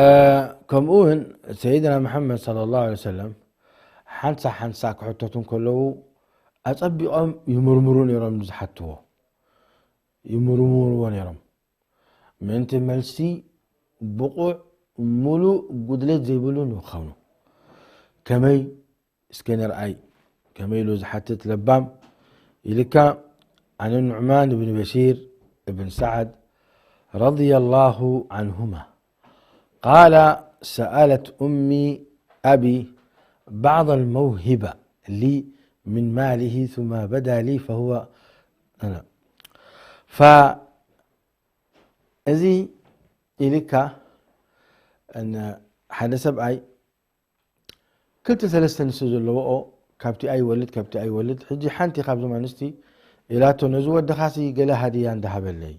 ከምኡ እውን ሰይድና መሓመድ ሰለላሁ ዐለይሂ ወሰለም ሓንሳ ሓንሳ ክሕተቱ እንከለዉ ኣጸቢቖም ይምርምሩ ነይሮም ዝሓትዎ። ይምርምርዎ ነይሮም። ምእንቲ መልሲ ብቑዕ፣ ሙሉእ፣ ጉድለት ዘይብሉ ንክኸውን። ከመይ እስከ ንርኣይ ከመይ ኢሉ ዝሓትት ለባም ኢልካ። عن النعمان بن بشير بن سعد رضي الله عنهما قال: سألت أمي أبي بعض الموهبة لي من ماله ثم بدا لي فهو أنا. ف እዚ ኢልካ እነ ሓደ ሰብኣይ ክልተ ሰለስተ ንሱ ዘለዎኦ ካብቲ ኣይወልድ ካብቲ ኣይወልድ። ሕጂ ሓንቲ ካብዞም ኣንስቲ ኢላቶ፣ ነዚ ወድኻሲ ገለ ሃድያ እንዳሃበለይ፣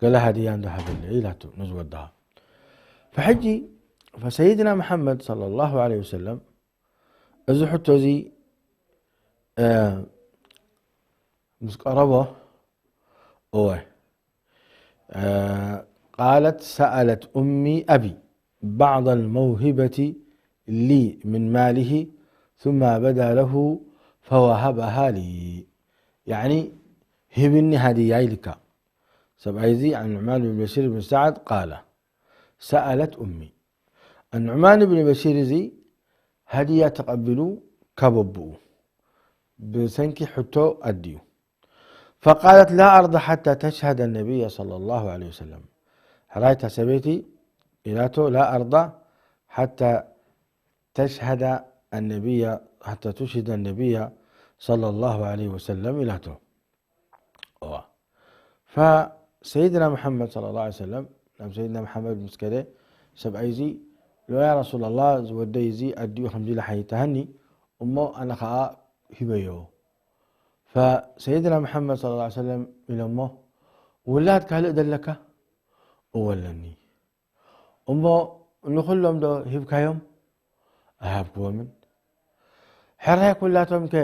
ገለ ሃድያ እንዳሃበለይ ኢላቶ ነዚ ወድኻ። ፈሕጂ ፈሰይድና መሓመድ ሰለላሁ ዐለይሂ ወሰለም እዚ ሕቶ እዚ፣ እ፣ ምስ ቀረቦ፣ እወ፣ እ፣ قالت: سألت أمي أبي بعض الموهبة لي من ماله ثم بدا له فوهبها لي. ያዕኒ፣ ሂብኒ ሃድያ ኢልካ። ሰብኣይ እዚ፣ عن النعمان بن بشير بن سعد قال: سألت أمي. النعمان بن بشير እዚ ሃድያ ተቐቢሉ ካብ ኣቦኡ ብሰንኪ ሕቶ ኣዲኡ። فقالت: لا أرضى حتى تشهد النبي صلى الله عليه وسلم. ሕራይታ ሰበይቲ ኢላቶ: لا أرضى حتى تشهد النبي، حتى تشهد النبي صلى الله عليه وسلم ኢላቶ። እዋ። ፈሰይድና መሓመድ ሰለላሁ ዐለይሂ ወሰለም ናብ ሰይድና መሓመድ ምስ ከደ፣ ሰብኣይ እዚ፣ ሎ ያ ረሱላላህ፣ እዚ ወደይ እዚ ኣዲኡ ከምዚ ኢላ ሓቲታኒ፣ እሞ ኣነ ኸዓ ሂበዮ። ፈሰይድና መሓመድ ሰለላሁ ዐለይሂ ወሰለም ኢሎሞ፣ ውላድ ካልእ ደለካ? እወ ኣለኒ። እሞ ንኹሎም ዶ ሂብካዮም? ኣይሃብክዎምን። ሕራይ ኩላቶም ከ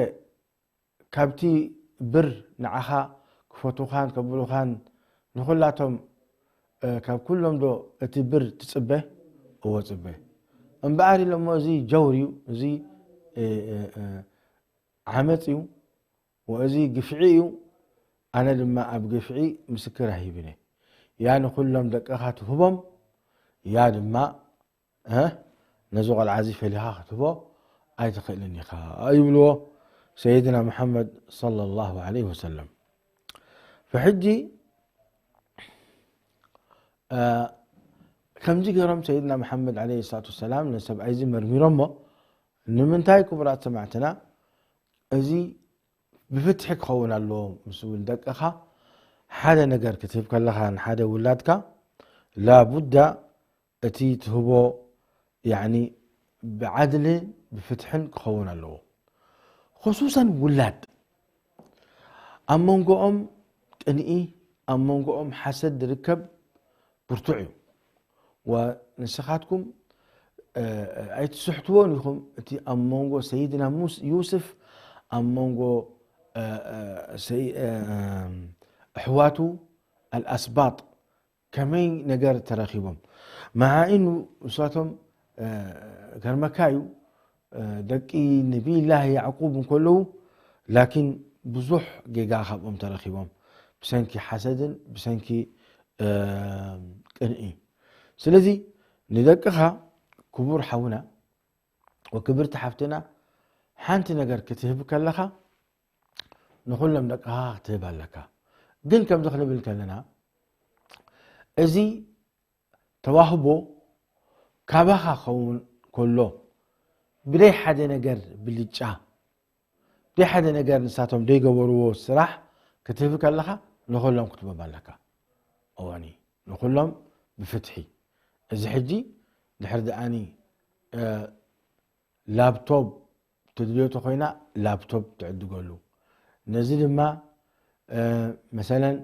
ካብቲ ብር ንዓኻ ክፈትዉኻን ከብሉኻን ንኹላቶም፣ እ፣ ካብ ኩሎም ዶ እቲ ብር ትጽበ? እወ ጽበ። እምበኣር ኢሎሞ፣ እዚ ጀውር እዩ፣ እዚ፣ እ፣ እ፣ እ፣ ዓመጽ እዩ፣ ወእዚ ግፍዒ እዩ። ኣነ ድማ ኣብ ግፍዒ ምስክር ኣይህብን እየ። ያ ንኹሎም ደቅኻ ትህቦም፣ ያ ድማ፣ እ፣ ነዚ ቆልዓ እዚ ፈሊኻ ክትህቦ ኣይትኽእልን ኢኻ፣ ይብልዎ ሰይድና መሓመድ ሰለላሁ ዐለይሂ ወሰለም። ፈሕጂ፣ እ፣ ከምዚ ገይሮም ሰይድና መሓመድ ዐለይሂ ሰላቱ ወሰላም ነሰብኣይ እዚ መርሚሮሞ። ንምንታይ ክቡራት ሰማዕትና፣ እዚ ብፍትሒ ክኸውን ኣለዎ ምስ ዝብል ደቅኻ፣ ሓደ ነገር ክትህብ ከለኻ ንሓደ ውላድካ፣ ላቡዳ እቲ ትህቦ፣ ያዕኒ፣ ብዓድልን ብፍትሕን ክኸውን ኣለዎ። ኹሱሰን ውላድ፣ ኣብ መንጎኦም ቅንኢ፣ ኣብ መንጎኦም ሓሰድ ዝርከብ ብርቱዕ እዩ። ወ-፣ ንስኻትኩም ኣይትስሕትዎን ኢኹም። እቲ ኣብ መንጎ ሰይድና ሙስ- ዩስፍ ኣብ መንጎ ሰይ- ኣሕዋቱ ኣልኣስባጥ ከመይ ነገር ተረኺቦም። መዓ ኢኑ እሳቶም ገርመካ እዩ ደቂ ነቢይላህ ያዕቁብ እንከለዉ ላኪን ብዙሕ ጌጋ ካብኦም ተረኺቦም ብሰንኪ ሓሰድን ብሰንኪ ቅንኢ። ስለዚ ንደቅኻ ክቡር ሓውና ወክብርቲ ሓፍትና ሓንቲ ነገር ክትህብ ከለኻ ንኹሎም ደቅኻ ክትህብ ኣለካ። ግን ከምዚ ክንብል ከለና እዚ ተዋህቦ ካባኻ ክኸውን ከሎ ብደይ ሓደ ነገር ብልጫ ደይ ሓደ ነገር ንሳቶም ደይገበርዎ ስራሕ ክትህብ ከለኻ ንኹሎም ክትቦም ኣለካ። እዋኒ ንኹሎም ብፍትሒ። እዚ ሕጂ ድሕር ደኣኒ ላፕቶፕ ትድልዮ ተኮይና ላፕቶፕ ትዕድገሉ። ነዚ ድማ መሰለን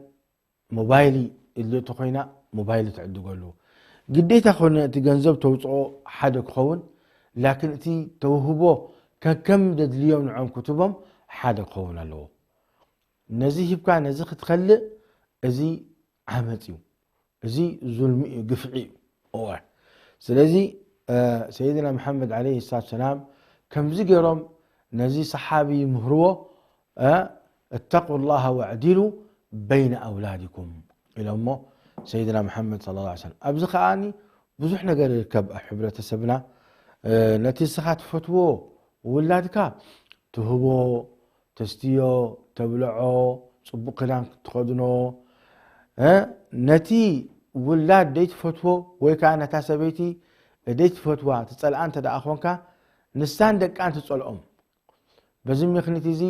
ሞባይል እድልዮ ተኮይና ሞባይል ትዕድገሉ። ግዴታ ኮነ እቲ ገንዘብ ተውፅኦ ሓደ ክኸውን ላኪን እቲ ተውህቦ ከከም ደድልዮም ንዖም ክትቦም ሓደ ክኸውን ኣለዎ። ነዚ ሂብካ ነዚ ክትኸልእ እዚ ዓመፅ እዩ። እዚ ዙልሚ እዩ፣ ግፍዒ እዩ። እወ። ስለዚ ሰይድና መሓመድ ዓለይሂ ሰላቱ ሰላም ከምዚ ገይሮም ነዚ ሰሓቢ ይምህርዎ። እተቁ ላሃ ወዕዲሉ በይነ ኣውላድኩም ኢሎሞ ሰይድና መሓመድ ሰለላሁ ዐለይሂ ወሰለም። ኣብዚ ከዓኒ ብዙሕ ነገር ይርከብ ኣብ ሕብረተሰብና። ነቲ ንስኻ ትፈትዎ ውላድካ ትህቦ፣ ተስትዮ፣ ተብልዖ፣ ጽቡቕ ክዳን ክትኸድኖ፣ ነቲ ውላድ ደይትፈትዎ ወይ ከኣ ነታ ሰበይቲ ደይትፈትዋ ትጸልኣ እንተ ደኣ ኾንካ ንሳን ደቃን ትጸልኦም። በዚ ምኽኒት እዚ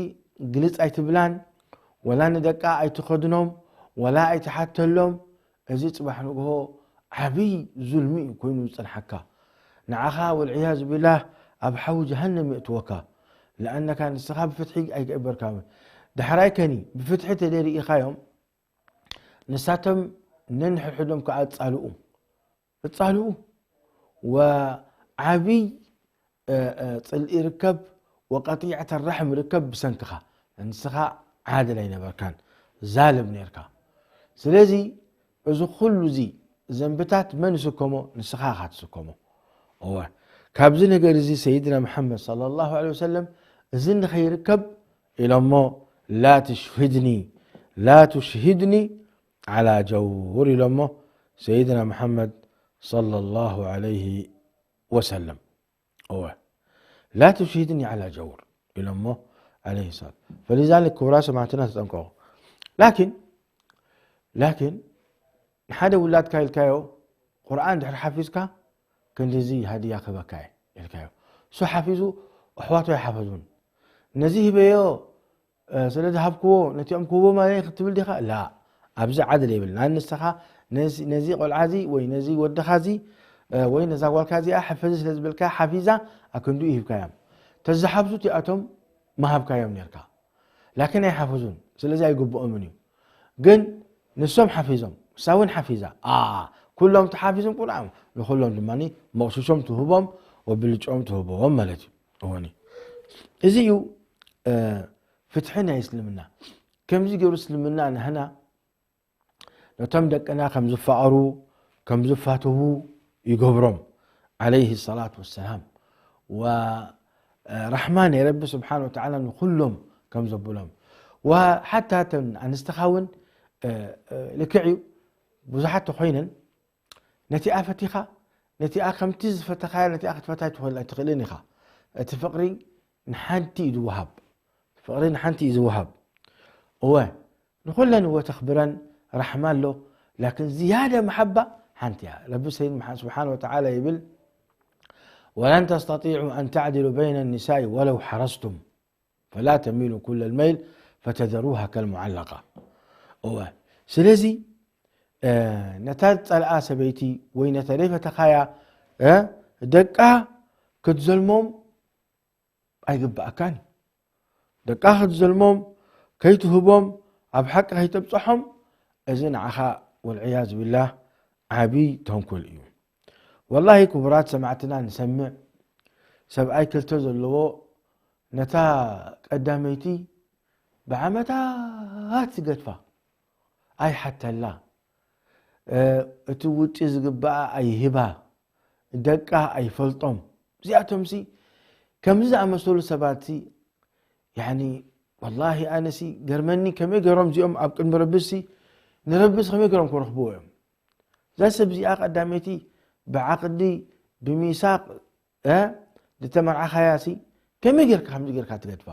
ግልጽ ኣይትብላን፣ ወላ ንደቃ ኣይትኸድኖም፣ ወላ ኣይትሓተሎም። እዚ ጽባሕ ንግሆ ዓብይ ዙልሚ እዩ ኮይኑ ዝጸንሓካ። ንዓኻ ወልዕያዝ ቢላህ ኣብ ሓዊ ጀሃነም የእትወካ። ለኣነካ ንስኻ ብፍትሒ ኣይገበርካዮን። ዳሕራይ ከኒ ብፍትሒ ተደይ ርኢኻዮም ንሳቶም ነንሕድሕዶም ከኣ ጻልኡ። እጻልኡ ወዓብይ ጽልኢ ርከብ ወቀጢዐተ ራሕም ርከብ ብሰንክኻ። ንስኻ ዓድል ኣይነበርካን፣ ዛልም ነርካ። ስለዚ እዚ ኩሉ እዚ ዘንብታት መን ይስከሞ? ንስኻ ኢኻ ትስከሞ። እወ፣ ካብዚ ነገር እዚ ሰይድና መሓመድ ሰለላሁ ዐለይሂ ወሰለም እዚ ንኸይርከብ ኢሎሞ ላ ትሽሂድኒ ላ ትሽሂድኒ ዓላ ጀውር ኢሎሞ ሰይድና መሓመድ ሰለላሁ ዐለይሂ ወሰለም። እወ ላ ትሽሂድኒ ዓላ ጀውር ኢሎሞ ዐለይሂ ሰላም። ፈሊዛሊክ ክቡራት ሰማዕትና ተጠንቀቑ። ላኪን ላኪን ንሓደ ውላድካ ኢልካዮ ቁርኣን ድሕሪ ሓፊዝካ ክንዲዚ ሃድያ ክህበካ እየ ኢልካዮ። እሱ ሓፊዙ ኣሕዋቱ ኣይሓፈዙን። ነዚ ሂበዮ ስለ ዝሃብክዎ ነቲኦም ክህቦ ማለት ክትብል ዲኻ? ላ፣ ኣብዚ ዓድል የብልና። ንስኻ ነዚ ቆልዓ እዚ ወይ ነዚ ወድኻ እዚ ወይ ነዛ ጓልካ እዚኣ ሕፈዚ ስለ ዝበልካ ሓፊዛ ኣክንድኡ ሂብካዮም። ተዝሓፍዙ እቲኣቶም ምሃብካዮም ነርካ። ላኪን ኣይሓፈዙን፣ ስለዚ ኣይግብኦምን እዩ። ግን ንሶም ሓፊዞም፣ እሳ እውን ሓፊዛ። ኣ፣ ኩሎም ተሓፊዞም ቁርኣን ንኩሎም ድማ መቕሽሾም ትህቦም ወብልጭኦም ትህቦም ማለት እዩ። እወኒ። እዚ እዩ ፍትሒ ናይ እስልምና። ከምዚ ገይሩ እስልምና ንህና ነቶም ደቅና ከም ዝፋቐሩ ከም ዝፋተዉ ይገብሮም ዓለይሂ ሰላት ወሰላም። ወራሕማ ናይ ረቢ ስብሓን ወተዓላ ንኩሎም ከም ዘብሎም ወሓታ ተን ኣንስትኻ እውን ልክዕ እዩ። ብዙሓት ተኮይነን ነቲኣ ፈቲኻ ነቲኣ ከምቲ ዝፈተኻያ ነቲኣ ክትፈታ ኣይትኽእልን ኢኻ። እቲ ፍቕሪ ንሓንቲ እዩ ዝወሃብ። ፍቕሪ ንሓንቲ እዩ ዝወሃብ። እወ ንኹለን እወ ተኽብረን ራሕማ ኣሎ። ላኪን ዝያደ መሓባ ሓንቲ እያ። ረቢ ሰይድ ስብሓን ወተዓላ ይብል ወለን ተስተጢዑ ኣን ተዕድሉ በይነ ኒሳኢ ወለው ሓረስቱም ፈላ ተሚሉ ኩለ ልመይል ፈተዘሩሃ ከልሙዓለቃ። እወ ስለዚ ነታ ዝጸልኣ ሰበይቲ ወይ ነታ ዘይፈተኻያ ደቃ ክትዘልሞም ኣይግብኣካን እዩ። ደቃ ክትዘልሞም ከይትህቦም ኣብ ሓቂ ከይተብጽሖም እዚ ንዓኻ ወልዕያዝ ቢላህ ዓብይ ተንኮል እዩ። ወላሂ ክቡራት ሰማዕትና ንሰምዕ፣ ሰብኣይ ክልተ ዘለዎ ነታ ቀዳመይቲ ብዓመታት ዝገድፋ ኣይሓተላ፣ እ፣ እቲ ውጪ ዝግብኣ ኣይህባ፣ ደቃ ኣይፈልጦም። እዚኣቶምሲ ከምዚ ዝኣመሰሉ ሰባትሲ ያኒ ወላሂ ኣነሲ ገርመኒ ከመይ ገሮም እዚኦም ኣብ ቅድሚ ረብሲ ንረብስ ከመይ ገሮም ክረኽብዎ እዮም። እዛ ሰብ እዚኣ ቀዳመይቲ ብዓቕዲ ብሚሳቅ እ ዝተመርዓኻያሲ ከመይ ጌርካ ከምዚ ጌርካ ትገድፋ?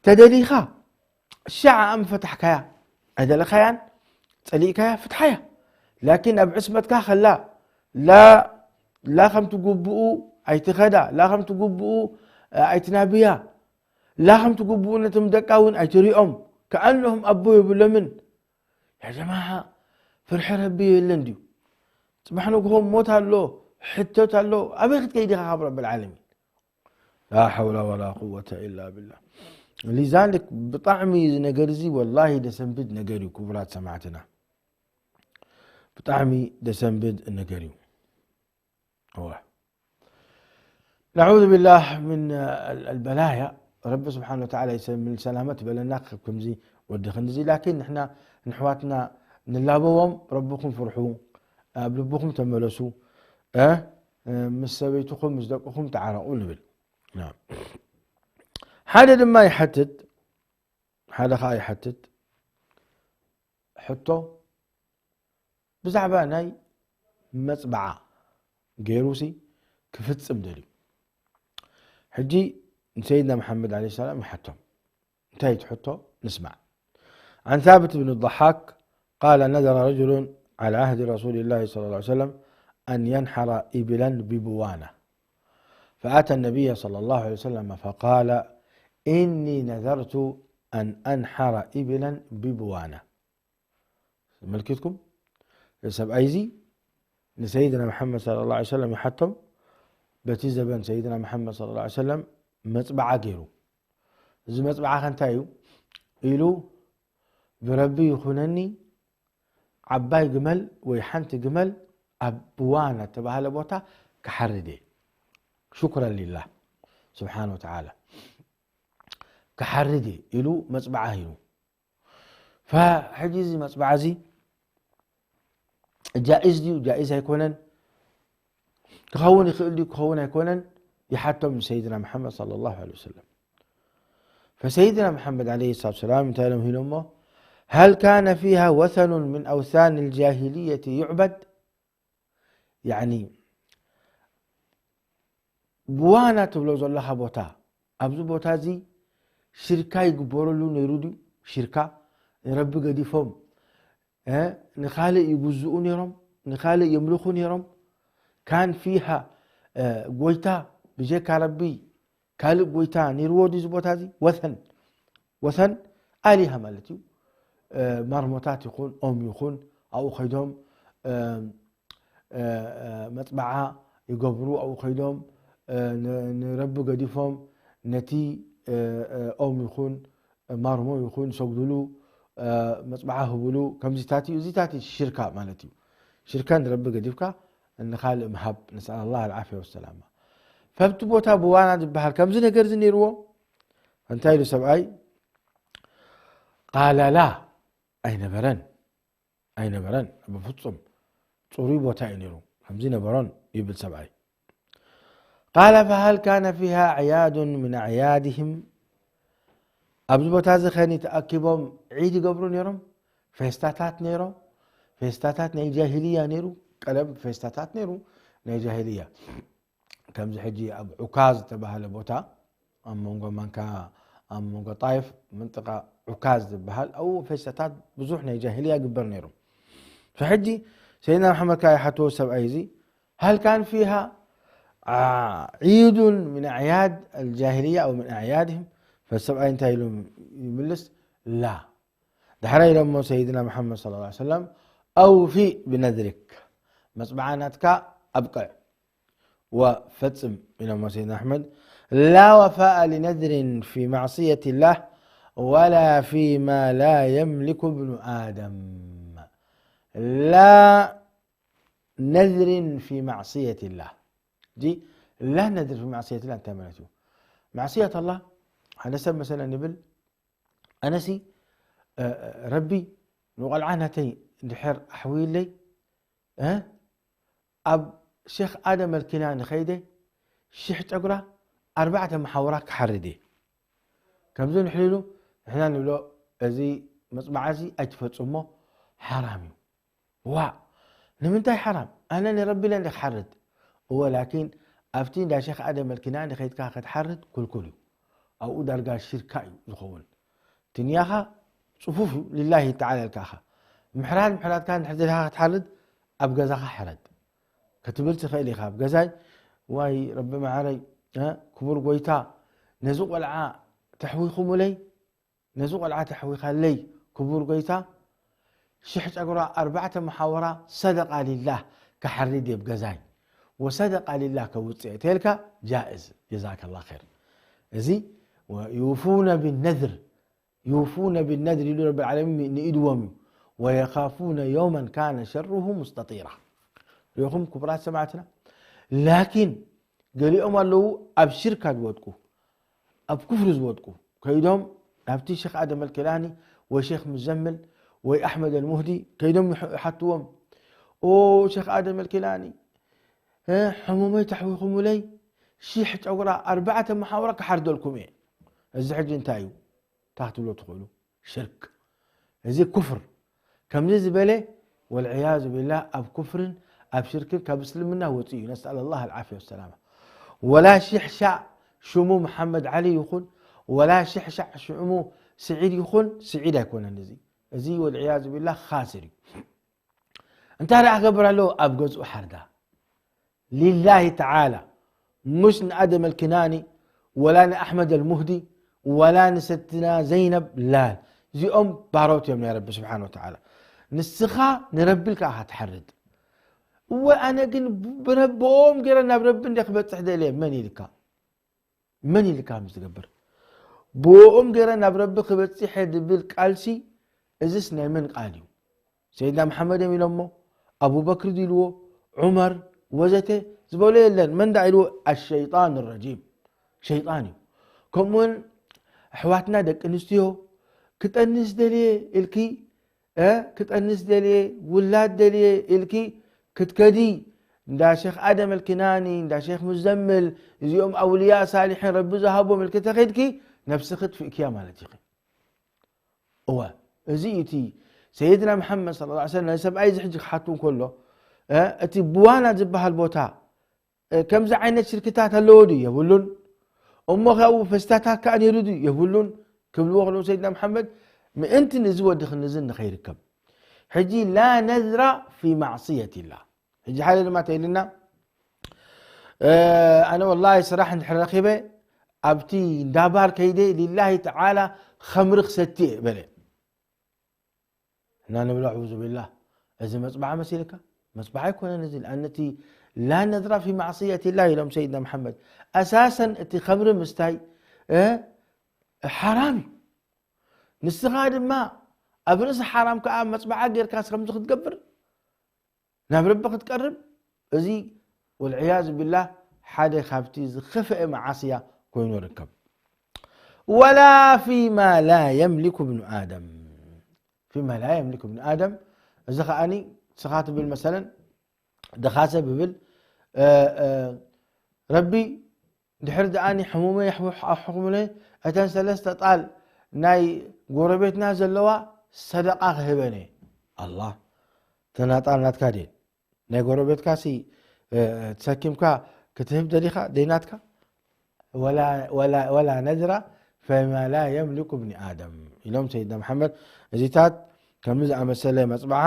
ተደሊኻ ሻዓ እም ፈታሕካያ፣ ኣይደለኻያን ጸሊእካያ ፍትሓያ። ላኪን ኣብ ዕስመትካ ከላ ላ ላ ከምቲ ጉብኡ ኣይትኸዳ፣ ላ ከምቲ ጉብኡ ኣይትናብያ፣ ላ ከምቲ ጉብኡ ነቶም ደቃ እውን ኣይትሪኦም። ከኣንሆም ኣቦ የብሎምን። ያ ጀማዓ ፍርሒ ረቢ የለን ድዩ? ጽባሕ ንግሆ ሞት ኣሎ፣ ሕተት ኣሎ። ኣበይ ክትከይድ ኢኻ ካብ ረብል ዓለሚን? ላ ሓውላ ወላ ቁወተ ኢላ ቢላህ። ሊዛሊክ ብጣዕሚ እዚ ነገር እዚ ወላሂ ደሰንብድ ነገር እዩ ክቡራት ሰማዕትና። ብጣዕሚ ደሰንብድ ነገር እዩ። እዋ። ነዑዙ ቢላህ ምን ኣል-፣ ኣልበላያ። ረቢ ስብሓን ወተዓላ ይሰ-፣ ምን ሰላመት በለና። ከ-፣ ከምዚ ወዲ ክንዚ ላኪን ንሕና ንሕዋትና ንላበዎም፣ ረብኹም ፍርሑ፣ ኣብ ልብኹም ተመለሱ፣ እ፣ እ፣ ምስ ሰበይትኹም ምስ ደቅኹም ተዓረቑ ንብል። ና። ሓደ ድማ ይሓትት፣ ሓደ ኸዓ ይሓትት፣ ሕቶ ብዛዕባ ናይ መጽብዓ ገይሩሲ ክፍጽም ደልዩ። ሕጂ ንሰይድና መሓመድ ዓለይሂ ሰላም ይሓቶም። እንታይ ትሕቶ ንስማዕ። عن ثابت بن الضحاك قال: نذر رجل على عهد رسول الله صلى الله عليه وسلم أن ينحر إبلا ببوانة، فأتى النبي صلى الله عليه وسلم فقال: إني نذرت أن أنحر إبلا ببوانة. ተመልኪትኩም፣ እዚ ሰብኣይ እዚ ንሰይድና መሓመድ ሰለላሁ ዐለይሂ ወሰለም ይሓቶም፣ በቲ ዘበን ሰይድና መሓመድ ሰለላሁ ዐለይሂ ወሰለም መጽብዓ ገይሩ። እዚ መጽብዓ ከ እንታይ እዩ ኢሉ፣ ብረቢ ይኹነኒ፣ ዓባይ ግመል ወይ ሓንቲ ግመል ኣብ ብዋና እተባህለ ቦታ ክሓርድ እየ። ሹክረን ሊላህ ስብሓን ወተዓላ። ክሓርድ እየ ኢሉ መጽብዓ ሂቡ። ፈሕጂ እዚ መጽብዓ እዚ ጃኢዝ ድዩ ጃኢዝ ኣይኮነን፣ ክኸውን ይኽእል ድዩ ክኸውን ኣይኮነን፣ ይሓቶም ንሰይድና መሓመድ ሰለላሁ ዐለይሂ ወሰለም። ፈሰይድና መሓመድ ዐለይሂ ሰላቱ ወሰላም እንታይ ኢሎም ሂሎሞ? هل كان فيها وثن من أوثان الجاهلية يعبد؟ ያኒ ብዋና ትብሎ ዘለኻ ቦታ፣ ኣብዚ ቦታ እዚ ሽርካ ይግበረሉ ነይሩ ድዩ? ሽርካ ንረቢ ገዲፎም፣ እ፣ ንኻልእ ይግዝኡ ነይሮም፣ ንኻልእ የምልኹ ነይሮም። ካን ፊሃ፣ እ፣ ጎይታ ብጀካ ረቢ ካልእ ጎይታ ነይርዎ ድዩ እዚ ቦታ እዚ? ወሰን፣ ወሰን ኣሊሃ ማለት እዩ። እ፣ ማርሞታት ይኹን፣ ኦም ይኹን፣ ኣብኡ ኸይዶም፣ እ፣ እ፣ እ፣ መጽብዓ ይገብሩ፣ ኣብኡ ኸይዶም፣ እ፣ ን-፣ ንረቢ ገዲፎም፣ ነቲ፣ እ፣ እ፣ ኦም ይኹን፣ ማርሞ ይኹን፣ ይሰግዱሉ፣ እ፣ መጽብዓ ህቡሉ፣ ከምዚታት እዩ። እዚታት እዩ ሽርካ ማለት እዩ። ሽርካ ንረቢ ገዲፍካ ንኻልእ ምሃብ፣ ነስኣል ኣላህ ኣልዓፍያ ወሰላማ። ፈብቲ ቦታ ብዋና ዝበሃል ከምዚ ነገር እዚ ነይርዎ? እንታይ ኢሉ ሰብኣይ? ቃለ ላ፣ ኣይነበረን፣ ኣይነበረን፣ ብፍጹም ጽሩይ ቦታ እዩ ነይሩ፣ ከምዚ ነበሮን ይብል ሰብኣይ። ቃለ ፈሃል ካነ ፊሃ ኣዕያዱን ምን ኣዕያድህም፣ ኣብዚ ቦታ እዚ ኸኒ ተኣኪቦም ዒድ ይገብሩ ነይሮም፣ ፌስታታት ነይሮም፣ ፌስታታት ናይ ጃሂልያ ነይሩ፣ ቀደም ፌስታታት ነይሩ ናይ ጃሂልያ። ከምዚ ሕጂ ኣብ ዑካዝ ዝተባህለ ቦታ፣ ኣብ መንጎ መንካ፣ ኣብ መንጎ ጣይፍ፣ መንጥቃ ዑካዝ ዝበሃል፣ ኣብኡ ፌስታታት ብዙሕ ናይ ጃሂልያ ይግበር ነይሩ። ፈሕጂ ሰይድና መሓመድ ከኣ ይሓትዎ ሰብኣይ እዚ፣ هل كان فيها ع-، عيد من أعياد الجاهلية أو من أعيادهم؟ ፈሰብኣይ እንታይ ኢሉ ይምልስ? ላ። ዳሕራይ ኢሎሞ ሰይድና መሓመድ ሰለላሁ ዐለይሂ ወሰለም፣ أوف بنذرك፣ መጽብዓ ናትካ ኣብቅዕ ወፈጽም ኢሎሞ ሰይድና ኣሕመድ። لا وفاء لنذر في معصية الله ولا فيما لا يملك ابن آدم. لا ነድሪን ፊ ማዕስየት ላህ። ጂ ላ ነድር ፊ ማዕስየት ላህ እንታይ ማለት እዩ? ማዕስየት ኣላህ፣ ሓደ ሰብ መሰለን ይብል፣ ኣነሲ ረቢ ንቆልዓ ናተይ ድሕር ኣሕውይለይ ኣብ ሸክ ኣደም ኣልኪናኒ ኸይደ ሽሕ ጨጉራ ኣርባዕተ መሓውራ ክሓርድ እየ። ከምዚ ንሕልሉ ንሕና ንብሎ፣ እዚ መፅባዓ እዚ ኣይትፈፅሞ፣ ሓራም እዩ። ዋ ንምንታይ ሓራም? ኣነ ንረቢ ኢለ እንደ ክሓርድ እወ፣ ላኪን ኣብቲ እንዳ ሸክ ኣደም ኣልኪናኒ ኸይድካ ክትሓርድ ኩልኩል እዩ። ኣብኡ ዳርጋ ሽርካ እዩ ዝኸውን። ትንያኻ ፅፉፍ እዩ፣ ሊላሂ ተዓላ ኢልካ ኢኻ። ምሕራድ ምሕራድካ እንድሕር ደሊኻ ክትሓርድ ኣብ ገዛኻ ሕረድ ክትብል ትኽእል ኢኻ። ኣብ ገዛይ ዋይ ረቢ መዓረይ፣ ክቡር ጎይታ ነዚ ቆልዓ ተሕዊኹሙለይ፣ ነዚ ቆልዓ ተሕዊኻለይ ክቡር ጎይታ ሽሕ ጨጉራ ኣርባዕተ መሓወራ ሰደቃ ሊላህ ክሓርድ እየ ብገዛይ ወሰደቃ ሊላህ ከውፅእ እየ ተልካ ጃእዝ። ጀዛከላ ኸይር። እዚ ዩፉነ ብነድር ዩፉነ ብነድር ኢሉ ረቢ ዓለሚን ንኢድዎም እዩ። ወየኻፉነ የውመን ካነ ሸሩሁ ሙስተጢራ። ሪኹም ክቡራት ሰማዕትና። ላኪን ገሊኦም ኣለዉ ኣብ ሽርካ ዝወድቁ፣ ኣብ ኩፍሪ ዝወድቁ ከይዶም ናብቲ ሸክ ኣደም ኣልኬላኒ ወይ ሸክ ሙዘምል ወይ ኣሕመድ ኣልሙህዲ ከይዶም ይሓትዎም፣ ኦ ሸክ ኣደም ኣልኬላኒ ሕሙመይ ተሕዊኹሙለይ ሽሕ ጨጉራ ኣርባዕተ መሓውራ ክሓርደልኩም እየ። እዚ ሕጂ እንታይ እዩ? እንታይ ክትብሎ ትኽእሉ? ሽርክ። እዚ ኩፍር። ከምዚ ዝበለ ወልዕያዙ ቢላህ ኣብ ኩፍርን ኣብ ሽርክን ካብ እስልምና ወፂኡ እዩ። ነስኣል ኣላህ ኣልዓፍያ ወሰላማ። ወላ ሽሕሻዕ ሽሙ መሓመድ ዓሊ ይኹን ወላ ሽሕሻዕ ሽሙ ስዒድ ይኹን፣ ስዒድ ኣይኮነን። እዚ እዚ ወልዕያዙ ቢላህ ካስር እዩ። እንታይ ደኣ ክገብር ኣለዎ? ኣብ ገዝኡ ሓርዳ ሊላሂ ተዓላ፣ ሙሽ ንኣደም ኣልኪናኒ ወላ ንኣሕመድ ኣልሙህዲ ወላ ንሰትና ዘይነብ ላል። እዚኦም ባሮት እዮም ናይ ረቢ ስብሓን ወተዓላ። ንስኻ ንረቢ ኢልካ ኢኻ ትሓርድ። እወ ኣነ ግን ብረብኦም ገይረ ናብ ረቢ እንደ ክበፅሕ ደልየ መን ኢልካ? መን ኢልካ ምስ ትገብር? ብኦም ገይረ ናብ ረቢ ክበፅሕ እየ ዝብል ቃልሲ እዚስ ናይ መን ቃል እዩ? ሰይድና መሓመድ እዮም ኢሎሞ፣ ኣቡበክር ድልዎ፣ ዑመር ወዘተ ዝበሎ የለን። መን ዳ ኢልዎ? ኣሸይጣን ረጂም፣ ሸይጣን እዩ። ከምኡውን ኣሕዋትና ደቂ ኣንስትዮ ክጠንስ ደልየ ኢልኪ፣ ክጠንስ ደልየ፣ ውላድ ደልየ ኢልኪ ክትከዲ፣ እንዳ ሸክ ኣደም ኣልኪናኒ፣ እንዳ ሸክ ሙዘምል፣ እዚኦም ኣውልያ ሳሊሒን ረቢ ዝሃቦም ኢልኪ ተኸድኪ፣ ነብስኺ ትፍእክያ ማለት ኢኺ። እወ፣ እዚ እዩ እቲ ሰይድና መሓመድ ሰለላሁ ዐለይሂ ወሰለም፣ ናይ ሰብኣይ እዚ ሕጂ ክሓቱ እንከሎ፣ እ፣ እቲ ብዋና ዝበሃል ቦታ፣ እ፣ ከምዚ ዓይነት ሽርክታት ኣለዎ ድዩ? የብሉን። እሞ ካብኡ ፈስታታት ከኣ ነይሩ ድዩ? የብሉን። ክብልዎ ከለዉ ሰይድና መሓመድ፣ ምእንቲ ንዚ ወድኽን እዚ ንኸይርከብ። ሕጂ ላ ነዝራ ፊ ማዕስየት ኢላ። ሕጂ ሓደ ድማ እንታይ ኢልና? እ፣ ኣነ ወላሂ ስራሕ እንድሕር ረኺበ፣ ኣብቲ እንዳ ባር ከይደ ሊላሂ ተዓላ ኸምሪ ክሰቲ እየ በለ። እና ንብሎ፣ ኣዑዙ ቢላህ፣ እዚ መጽባዓ መሲልካ? መጽባዓ ኣይኮነን እዚ። ኣነ እቲ ላ ነድራ ፊ ማዕስየት ኢላህ ኢሎም ሰይድና መሓመድ። ኣሳሰን እቲ ኸምሪ ምስታይ፣ እ፣ ሓራም እዩ። ንስኻ ድማ ኣብ ርእሲ ሓራም ከኣ መጽባዓ ጌርካስ ከምዚ ክትገብር? ናብ ረቢ ክትቀርብ፣ እዚ ወልዕያዙ ቢላህ ሓደ ካብቲ ዝኸፍአ መዓስያ ኮይኑ ይርከብ። ወላ ፊማ ላ የምሊኩ ብኑ ኣደም፣ ፊማ ላ የምሊኩ ብኑ ኣደም፣ እዚ ከኣኒ ንስኻ ትብል መሰለን ድኻ ሰብ ይብል፣ እ፣ እ፣ ረቢ ድሕሪ ደኣኒ ሕሙመ የሕውሕ-፣ ኣሕኹምለ እተን ሰለስተ ጣል ናይ ጎረቤትና ዘለዋ ሰደቃ ክህበን እየ። ኣላህ፣ እተን ጣል ናትካ ድየን? ናይ ጎረቤትካ ሲ፣ እ፣ ተሰኪምካ ክትህብ ደሊኻ ደይናትካ? ወላ፣ ወላ፣ ወላ ነድራ ፈማ ላ የምሊኩ ብኒ ኣደም ኢሎም ሰይድና መሓመድ። እዚታት ከምዚ ዝኣመሰለ መጽብዓ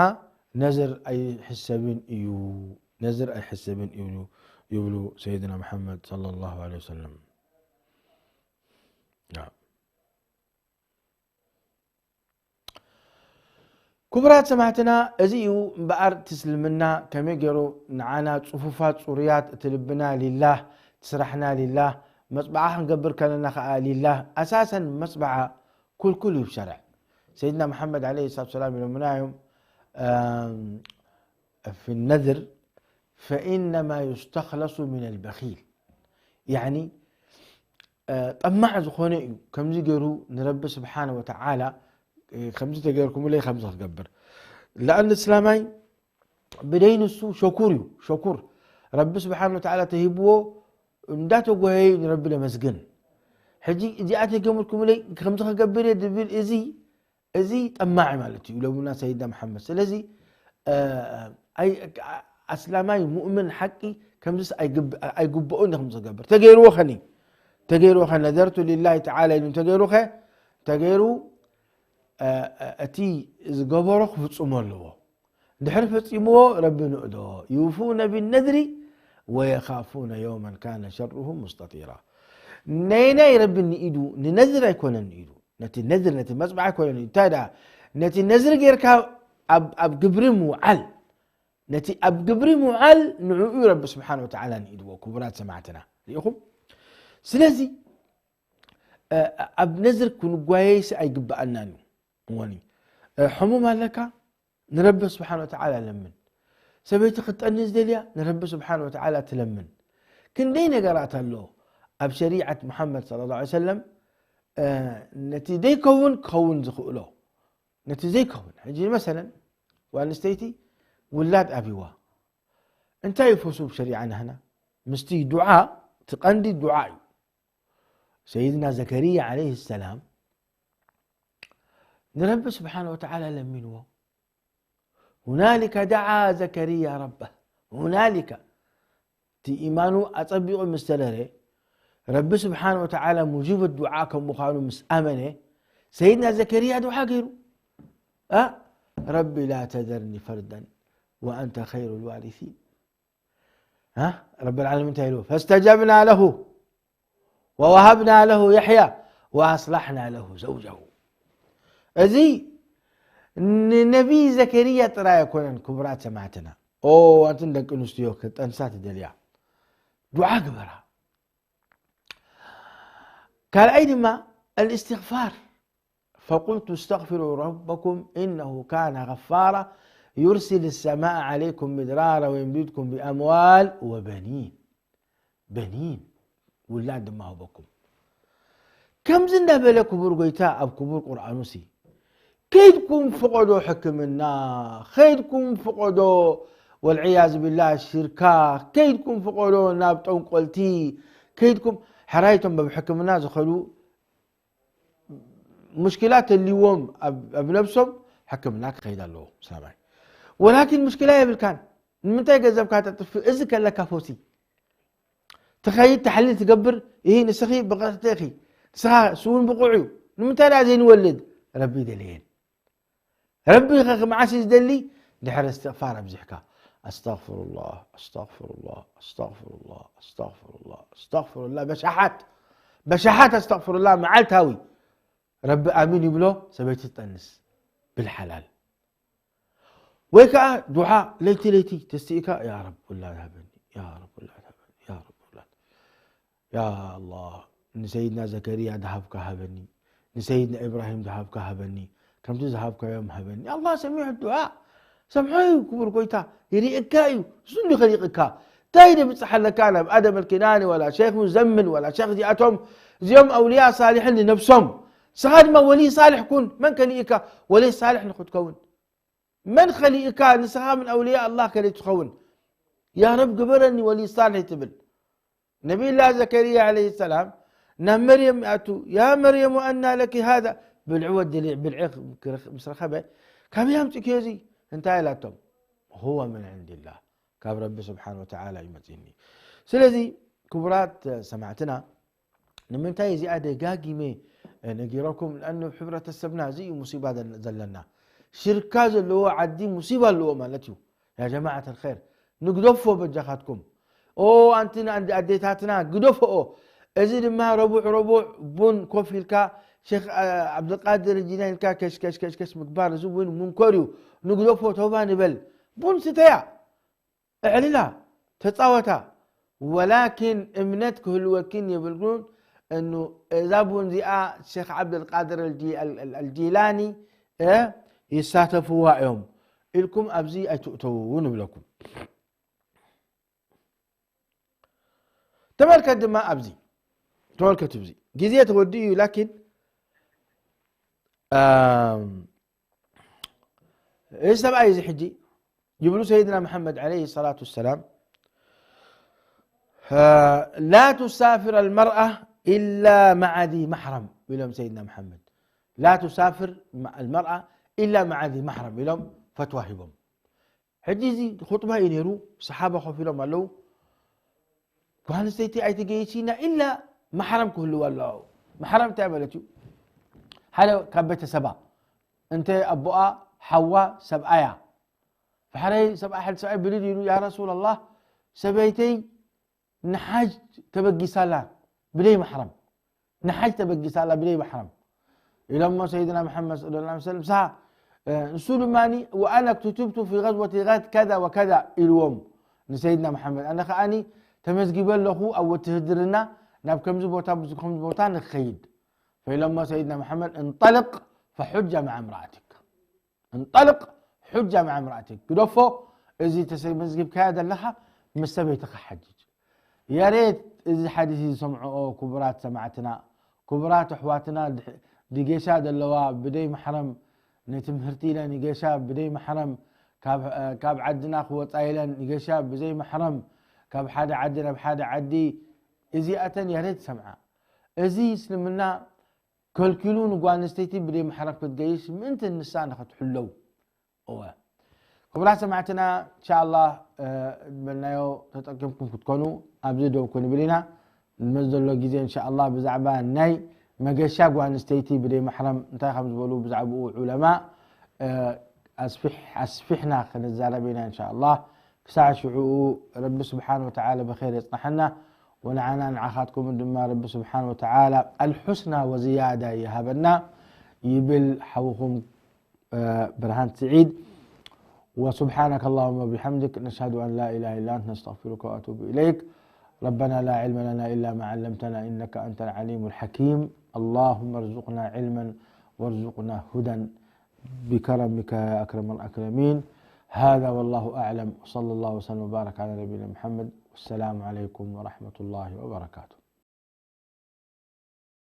ነዝር ኣይሕሰብን እዩ፣ ነዝር ኣይሕሰብን እዩ ይብሉ ሰይድና መሓመድ ሰለላሁ ዐለይሂ ወሰለም። ያ። ክቡራት ሰማዕትና፣ እዚ እዩ እምበኣር እቲ እስልምና ከመይ ገይሩ ንዓና ጽፉፋት ጽሩያት፣ እቲ ልብና ሊላህ፣ እቲ ስራሕና ሊላህ፣ መጽብዓ ክንገብር ከለና ከኣ ሊላህ። ኣሳሰን መጽብዓ ኩልኩል እዩ ብሸርዕ። ሰይድና መሓመድ ዓለይሂ ሰላቱ ወሰላም ኢሎምና እዮም፣ ኣም፣ ፊ ነዝር فإنما يستخلص من البخيل. يعني፣ እ፣ ጠማዕ ዝኾነ እዩ ከምዚ ገይሩ ንረቢ ስብሓነ ወተዓላ፣ እ፣ ከምዚ ተገይርኩምለይ ከምዚ ክገብር። ለኣን እስላማይ ብደይ ንሱ ሸኩር እዩ። ሸኩር ረቢ ስብሓነ ወተዓላ ተሂብዎ እንዳተጓየዩ ንረቢ ለመስግን። ሕጂ እዚኣ ተገምርኩምለይ ከምዚ ክገብር እየ ዝብል እዚ፣ እዚ ጠማዒ ማለት እዩ ኢሎምና ሰይድና መሓመድ። ስለዚ፣ እ፣ ኣይ-፣ ኣስላማይ ሙእምን ሓቂ ከምዚስ ኣይግብ-፣ ኣይግብኦን እዩ ከምዚ ክገብር። ተገይርዎ ኸኒ፣ ተገይርዎ ኸ ነዘርቱ ሊላሂ ተዓላ ኢሉ ተገይሩ ኸ፣ ተገይሩ፣ እ፣ እቲ ዝገበሮ ክፍጽሞ ኣለዎ። ድሕሪ ፈጺምዎ ረቢ ንእዶ። يوفون بالنذر ويخافون يوما كان شره مستطيرا። ናይ ናይ ረቢ ንኢዱ ንነዝር ኣይኮነን ንኢዱ። ነቲ ነዝር፣ ነቲ መጽብዓ ኣይኮነን ንኢዱ። እንታይ ደኣ፣ ነቲ ነዝር ጌርካ ኣብ፣ ኣብ ግብሪ ምውዓል፣ ነቲ ኣብ ግብሪ ምውዓል ንዕኡ ረቢ ስብሓን ወተዓላ ንኢድዎ። ክቡራት ሰማዕትና ርኢኹም። ስለዚ፣ እ፣ ኣብ ነዝር ክንጓየይሲ ኣይግብኣናን እዩ። እወኒ፣ እ፣ ሕሙም ኣለካ፣ ንረቢ ስብሓን ወተዓላ ለምን። ሰበይቲ ክትጠኒ ዝደልያ፣ ንረቢ ስብሓን ወተዓላ ትለምን። ክንደይ ነገራት ኣሎ ኣብ ሸሪዓት ሙሓመድ ሰለላሁ ዐለይሂ ወሰለም፣ እ፣ ነቲ ዘይከውን ክኸውን ዝኽእሎ፣ ነቲ ዘይከውን። ሕጂ መሰለን፣ ጓል ኣንስተይቲ ውላድ ኣብይዋ፣ እንታይ እዩ ፈሱ ብሸሪዓ ናህና? ምስቲ ዱዓ፣ እቲ ቀንዲ ዱዓ እዩ። ሰይድና ዘከርያ ዓለይሂ ሰላም ንረቢ ስብሓን ወተዓላ ለሚንዎ። هنالك دعا زكريا ربه. هنالك، እቲ ኢማኑ ኣጸቢቑ ምስ ተደረ፣ ረቢ ስብሓን ወተዓላ ሙጂብ ዱዓ ከም ምዃኑ ምስ ኣመነ፣ ሰይድና ዘከርያ ዱዓ ገይሩ። እ፣ ረቢ ላ ተዘርኒ ፈርደን ወኣንተ ኸይሩ ልዋሪሲን። ها؟ ረቢ ልዓለሚን እንታይ ኢሉ? فاستجبنا له ووهبنا له يحيى وأصلحنا له زوجه። እዚ ንነቢ ዘከርያ ጥራይ ኣይኮነን፣ ክቡራት ሰማዕትና። ኦ፣ ኣንትን ደቂ ኣንስትዮ ክጠንሳ ትደልያ፣ ዱዓ ግበራ። ካልኣይ ድማ الاستغفار. فقلت استغفروا ربكم إنه كان غفارا يرسل السماء عليكم مدرارا ويمددكم بأموال وبنين. በኒን፣ ውላድ ድማ ህበኩም። ከምዚ እንዳበለ ክቡር ጎይታ ኣብ ክቡር ቁርኣኑሲ፣ ከይድኩም ፍቐዶ ሕክምና፣ ከይድኩም ፍቐዶ ወልዕያዝ ቢላህ ሽርካ፣ ከይድኩም ፍቐዶ ናብ ጠንቆልቲ፣ ከይድኩም ሕራይቶም በብ ሕክምና ዝኸዱ ሙሽኪላ ተልዎም ኣብ፣ ኣብ ነብሶም ሕክምና ክኸይድ ኣለዎ ሰብኣይ። ወላኪን ሙሽኪላ የብልካን። ንምንታይ ገንዘብካ ተጥፍእ? እዚ ከለካ ፈውሲ ትኸይድ፣ ተሕሊል ትገብር። ይህ ንስኺ ብቕዕቲ ኢኺ። ንስኻ ስውን ብቑዕ እዩ። ንምንታይ ደኣ ዘይንወልድ? ረቢ ይደልየን። ረቢ ኸ መዓስ እዩ ዝደሊ? ድሕሪ እስትቕፋር ኣብዚሕካ፣ ኣስተግፍሩላህ፣ ኣስተግፍሩላህ፣ ኣስተግፍሩላህ፣ ኣስተግፍሩላህ፣ ኣስተግፍሩላህ፣ በሻሓት፣ በሻሓት ኣስተግፍሩላህ መዓልታዊ። ረቢ ኣሚን ይብሎ፣ ሰበይቲ ትጠንስ ብልሓላል። ወይ ከኣ ዱዓ ለይቲ ለይቲ ተስኢካ፣ ያ ረብ ውላድ ሃበኒ፣ ያ ረብ ውላድ ሃበኒ፣ ያ ረብ ውላድ። ያ ኣላህ፣ ንሰይድና ዘከርያ ዝሃብካ ሃበኒ፣ ንሰይድና ኢብራሂም ዝሃብካ ሃበኒ፣ ከምቲ ዝሃብካዮም ሃበኒ። ኣላህ ሰሚዑ ዱዓ፣ ሰምዖ እዩ ክቡር ጎይታ፣ ይርእየካ እዩ። እሱ እንዲ ከሊቕካ፣ እንታይ ደብጽሕ ኣለካ ናብ ኣደም ኣልኪናኒ ወላ ሼክ ሙዘምል ወላ ሼክ እዚኣቶም፣ እዚኦም ኣውልያ ሳሊሕን ንነብሶም። ንስኻ ድማ ወልይ ሳልሕ ኩን። መን ከሊእካ ወልይ ሳልሕ ንኽትከውን? መን ከሊእካ ንስኻ ምን ኣውልያ ኣላህ ከሊእ ትኸውን? ያ ረብ ግበረኒ ወልይ ሳልሕ ትብል። ነቢይላህ ዘከርያ ዓለይሂ ሰላም ናብ መርየም ይኣቱ፣ ያ መርየም ኣና ለኪ ሃዛ፣ ብልዒ ወዲ ብልዒ ምስ ረኸበ፣ ካበይ ኣምጺእክዮ እዚ? እንታይ ኢላቶም? ሁወ ምን ዕንድላህ፣ ካብ ረቢ ስብሓን ወተዓላ እዩ መጺኒ። ስለዚ ክቡራት ሰማዕትና፣ ንምንታይ እዚኣ ደጋጊመ ነጊረኩም? ለኣኑ ሕብረተሰብና እዚ እዩ ሙሲባ ዘለና። ሽርካ ዘለዎ ዓዲ ሙሲባ ኣለዎ ማለት እዩ። ያ ጀማዓት ኣልኸይር፣ ንግደፎ በጃኻትኩም። ኦ ኣንቲ ንኣንዲ ኣዴታትና ግደፎኦ። እዚ ድማ ረቡዕ ረቡዕ ቡን ኮፍ ኢልካ ሼክ፣ አ፣ ዓብድልቃድር ጂላኒ ኢልካ ከሽ ከሽ ከሽ ከሽ ምግባር፣ እዚ እውን ሙንከር እዩ። ንግደፎ፣ ተውባ ንበል። ቡን ስተያ፣ እዕልላ፣ ተጻወታ። ወላኪን እምነት ክህልወኪን የብልኩን እኑ እዛ ቡን እዚኣ ሼክ ዓብደልቃድር ኣልጂ-፣ ኣል-፣ ኣል-፣ ኣልጂላኒ፣ እ፣ ይሳተፍዋ እዮም ኢልኩም ኣብዚ ኣይትእተዉ ንብለኩም። ተመልከት ድማ ኣብዚ ተመልከቱ፣ እዚ ግዜ ተወዲኡ እዩ። ላኪን ኣም፣ እዚ ሰብኣይ እዚ ሕጂ ይብሉ ሰይድና መሐመድ ዓለይሂ ሰላቱ ወሰላም፣ ላ ቱሳፍር ኣልመርኣ ኢላ መዓ ዚ መሕረም ኢሎም ሰይድና መሐመድ። ላ ቱሳፍር ኣልመርኣ ኢላ መዓ ዚ መሕረም ኢሎም ፈትዋ ሂቦም። ሕጂ እዚ ኹጥባ እዩ ነይሩ። ሰሓባ ኮፍ ኢሎም ኣለዉ። ጓል ኣንስተይቲ ኣይትገይሽና ኢላ መሕረም ክህልዋ ኣለዎ። መሕረም እንታይ ማለት እዩ? ሓደ ካብ ቤተሰባ፣ እንተ ኣቦኣ ሓዋ ሰብኣያ፣ ፈሕረይ ሰብኣይ፣ ሓንቲ ሰብኣይ ብድድ ኢሉ፣ ያ ረሱላላህ፣ ሰበይተይ ንሓጅ ተበጊሳላ ብደይ መሕረም፣ ንሓጅ ተበጊሳላ ብደይ መሕረም ኢሎሞ ሰይድና መሐመድ ሰለላሁ ዐለይሂ ወሰለም። ሳ ንሱ ድማ፣ ወኣና ክቱብቱ ፊ ገዝወቲ ከዛ ወከዛ ኢልዎም ንሰይድና መሐመድ። ኣነ ከኣኒ ተመዝጊበ ኣለኹ ኣብ ውትህድርና ናብ ከምዚ ቦታ፣ ከምዚ ቦታ ንኸይድ። ፈኢሎሞ ሰይድና መሐመድ፣ እንጠልቅ ፈሑጃ መዓ እምራኣቲክ፣ እንጠልቅ ሑጃ መዓ እምራኣቲክ፣ ግደፎ፣ እዚ ተመዝጊብካያ ዘለኻ ምስ ሰበይትኻ ሓጅጅ። ያሬት እዚ ሓዲስ እዚ ዝሰምዕኦ ክቡራት ሰማዕትና፣ ክቡራት ኣሕዋትና፣ ድሕ-፣ ድጌሻ ዘለዋ ብደይ መሕረም፣ ንትምህርቲ ኢለን ይገሻ ብደይ መሕረም፣ ካብ፣ ካብ ዓድና ክወፃ ኢለን ይገሻ ብዘይ መሕረም፣ ካብ ሓደ ዓዲ ናብ ሓደ ዓዲ፣ እዚኣተን ያሬት ዝሰምዓ። እዚ እስልምና ከልኪሉ ንጓል ኣንስተይቲ ብደይ መሕረም ክትገይሽ ምእንቲ ንሳ ንኽትሕለው። እወ። ክቡራት ሰማዕትና፣ እንሻኣላህ፣ እ፣ ዝበልናዮ ተጠቂምኩም ክትኮኑ ኣብዚ ደው ክንብል ኢና። ንመስ ዘሎ ግዜ፣ እንሻኣላህ፣ ብዛዕባ ናይ መገሻ ጓል ኣንስተይቲ ብደይ መሕረም እንታይ ከም ዝበሉ ብዛዕባኡ ዑለማ፣ እ፣ ኣስፊሕ-፣ ኣስፊሕና ክንዛረብ ኢና፣ እንሻኣላህ። ክሳዕ ሽዑኡ ረቢ ስብሓን ወተዓላ ብኸይር የጽናሓና። ወንዓና ንዓኻትኩም ድማ ረቢ ስብሓን ወተዓላ ኣልሑስና ወዝያዳ ይሃበና ይብል ሓውኹም፣ እ፣ ብርሃን ስዒድ። وسبحانك اللهم وبحمدك، نشهد أن لا إله إلا أنت، نستغفرك وأتوب إليك. ربنا لا علم لنا إلا ما علمتنا إنك أنت العليم الحكيم. اللهم ارزقنا علما وارزقنا هدى بكرمك يا أكرم الأكرمين. هذا والله أعلم، وصلى الله وسلم وبارك على نبينا محمد، والسلام عليكم ورحمة الله وبركاته.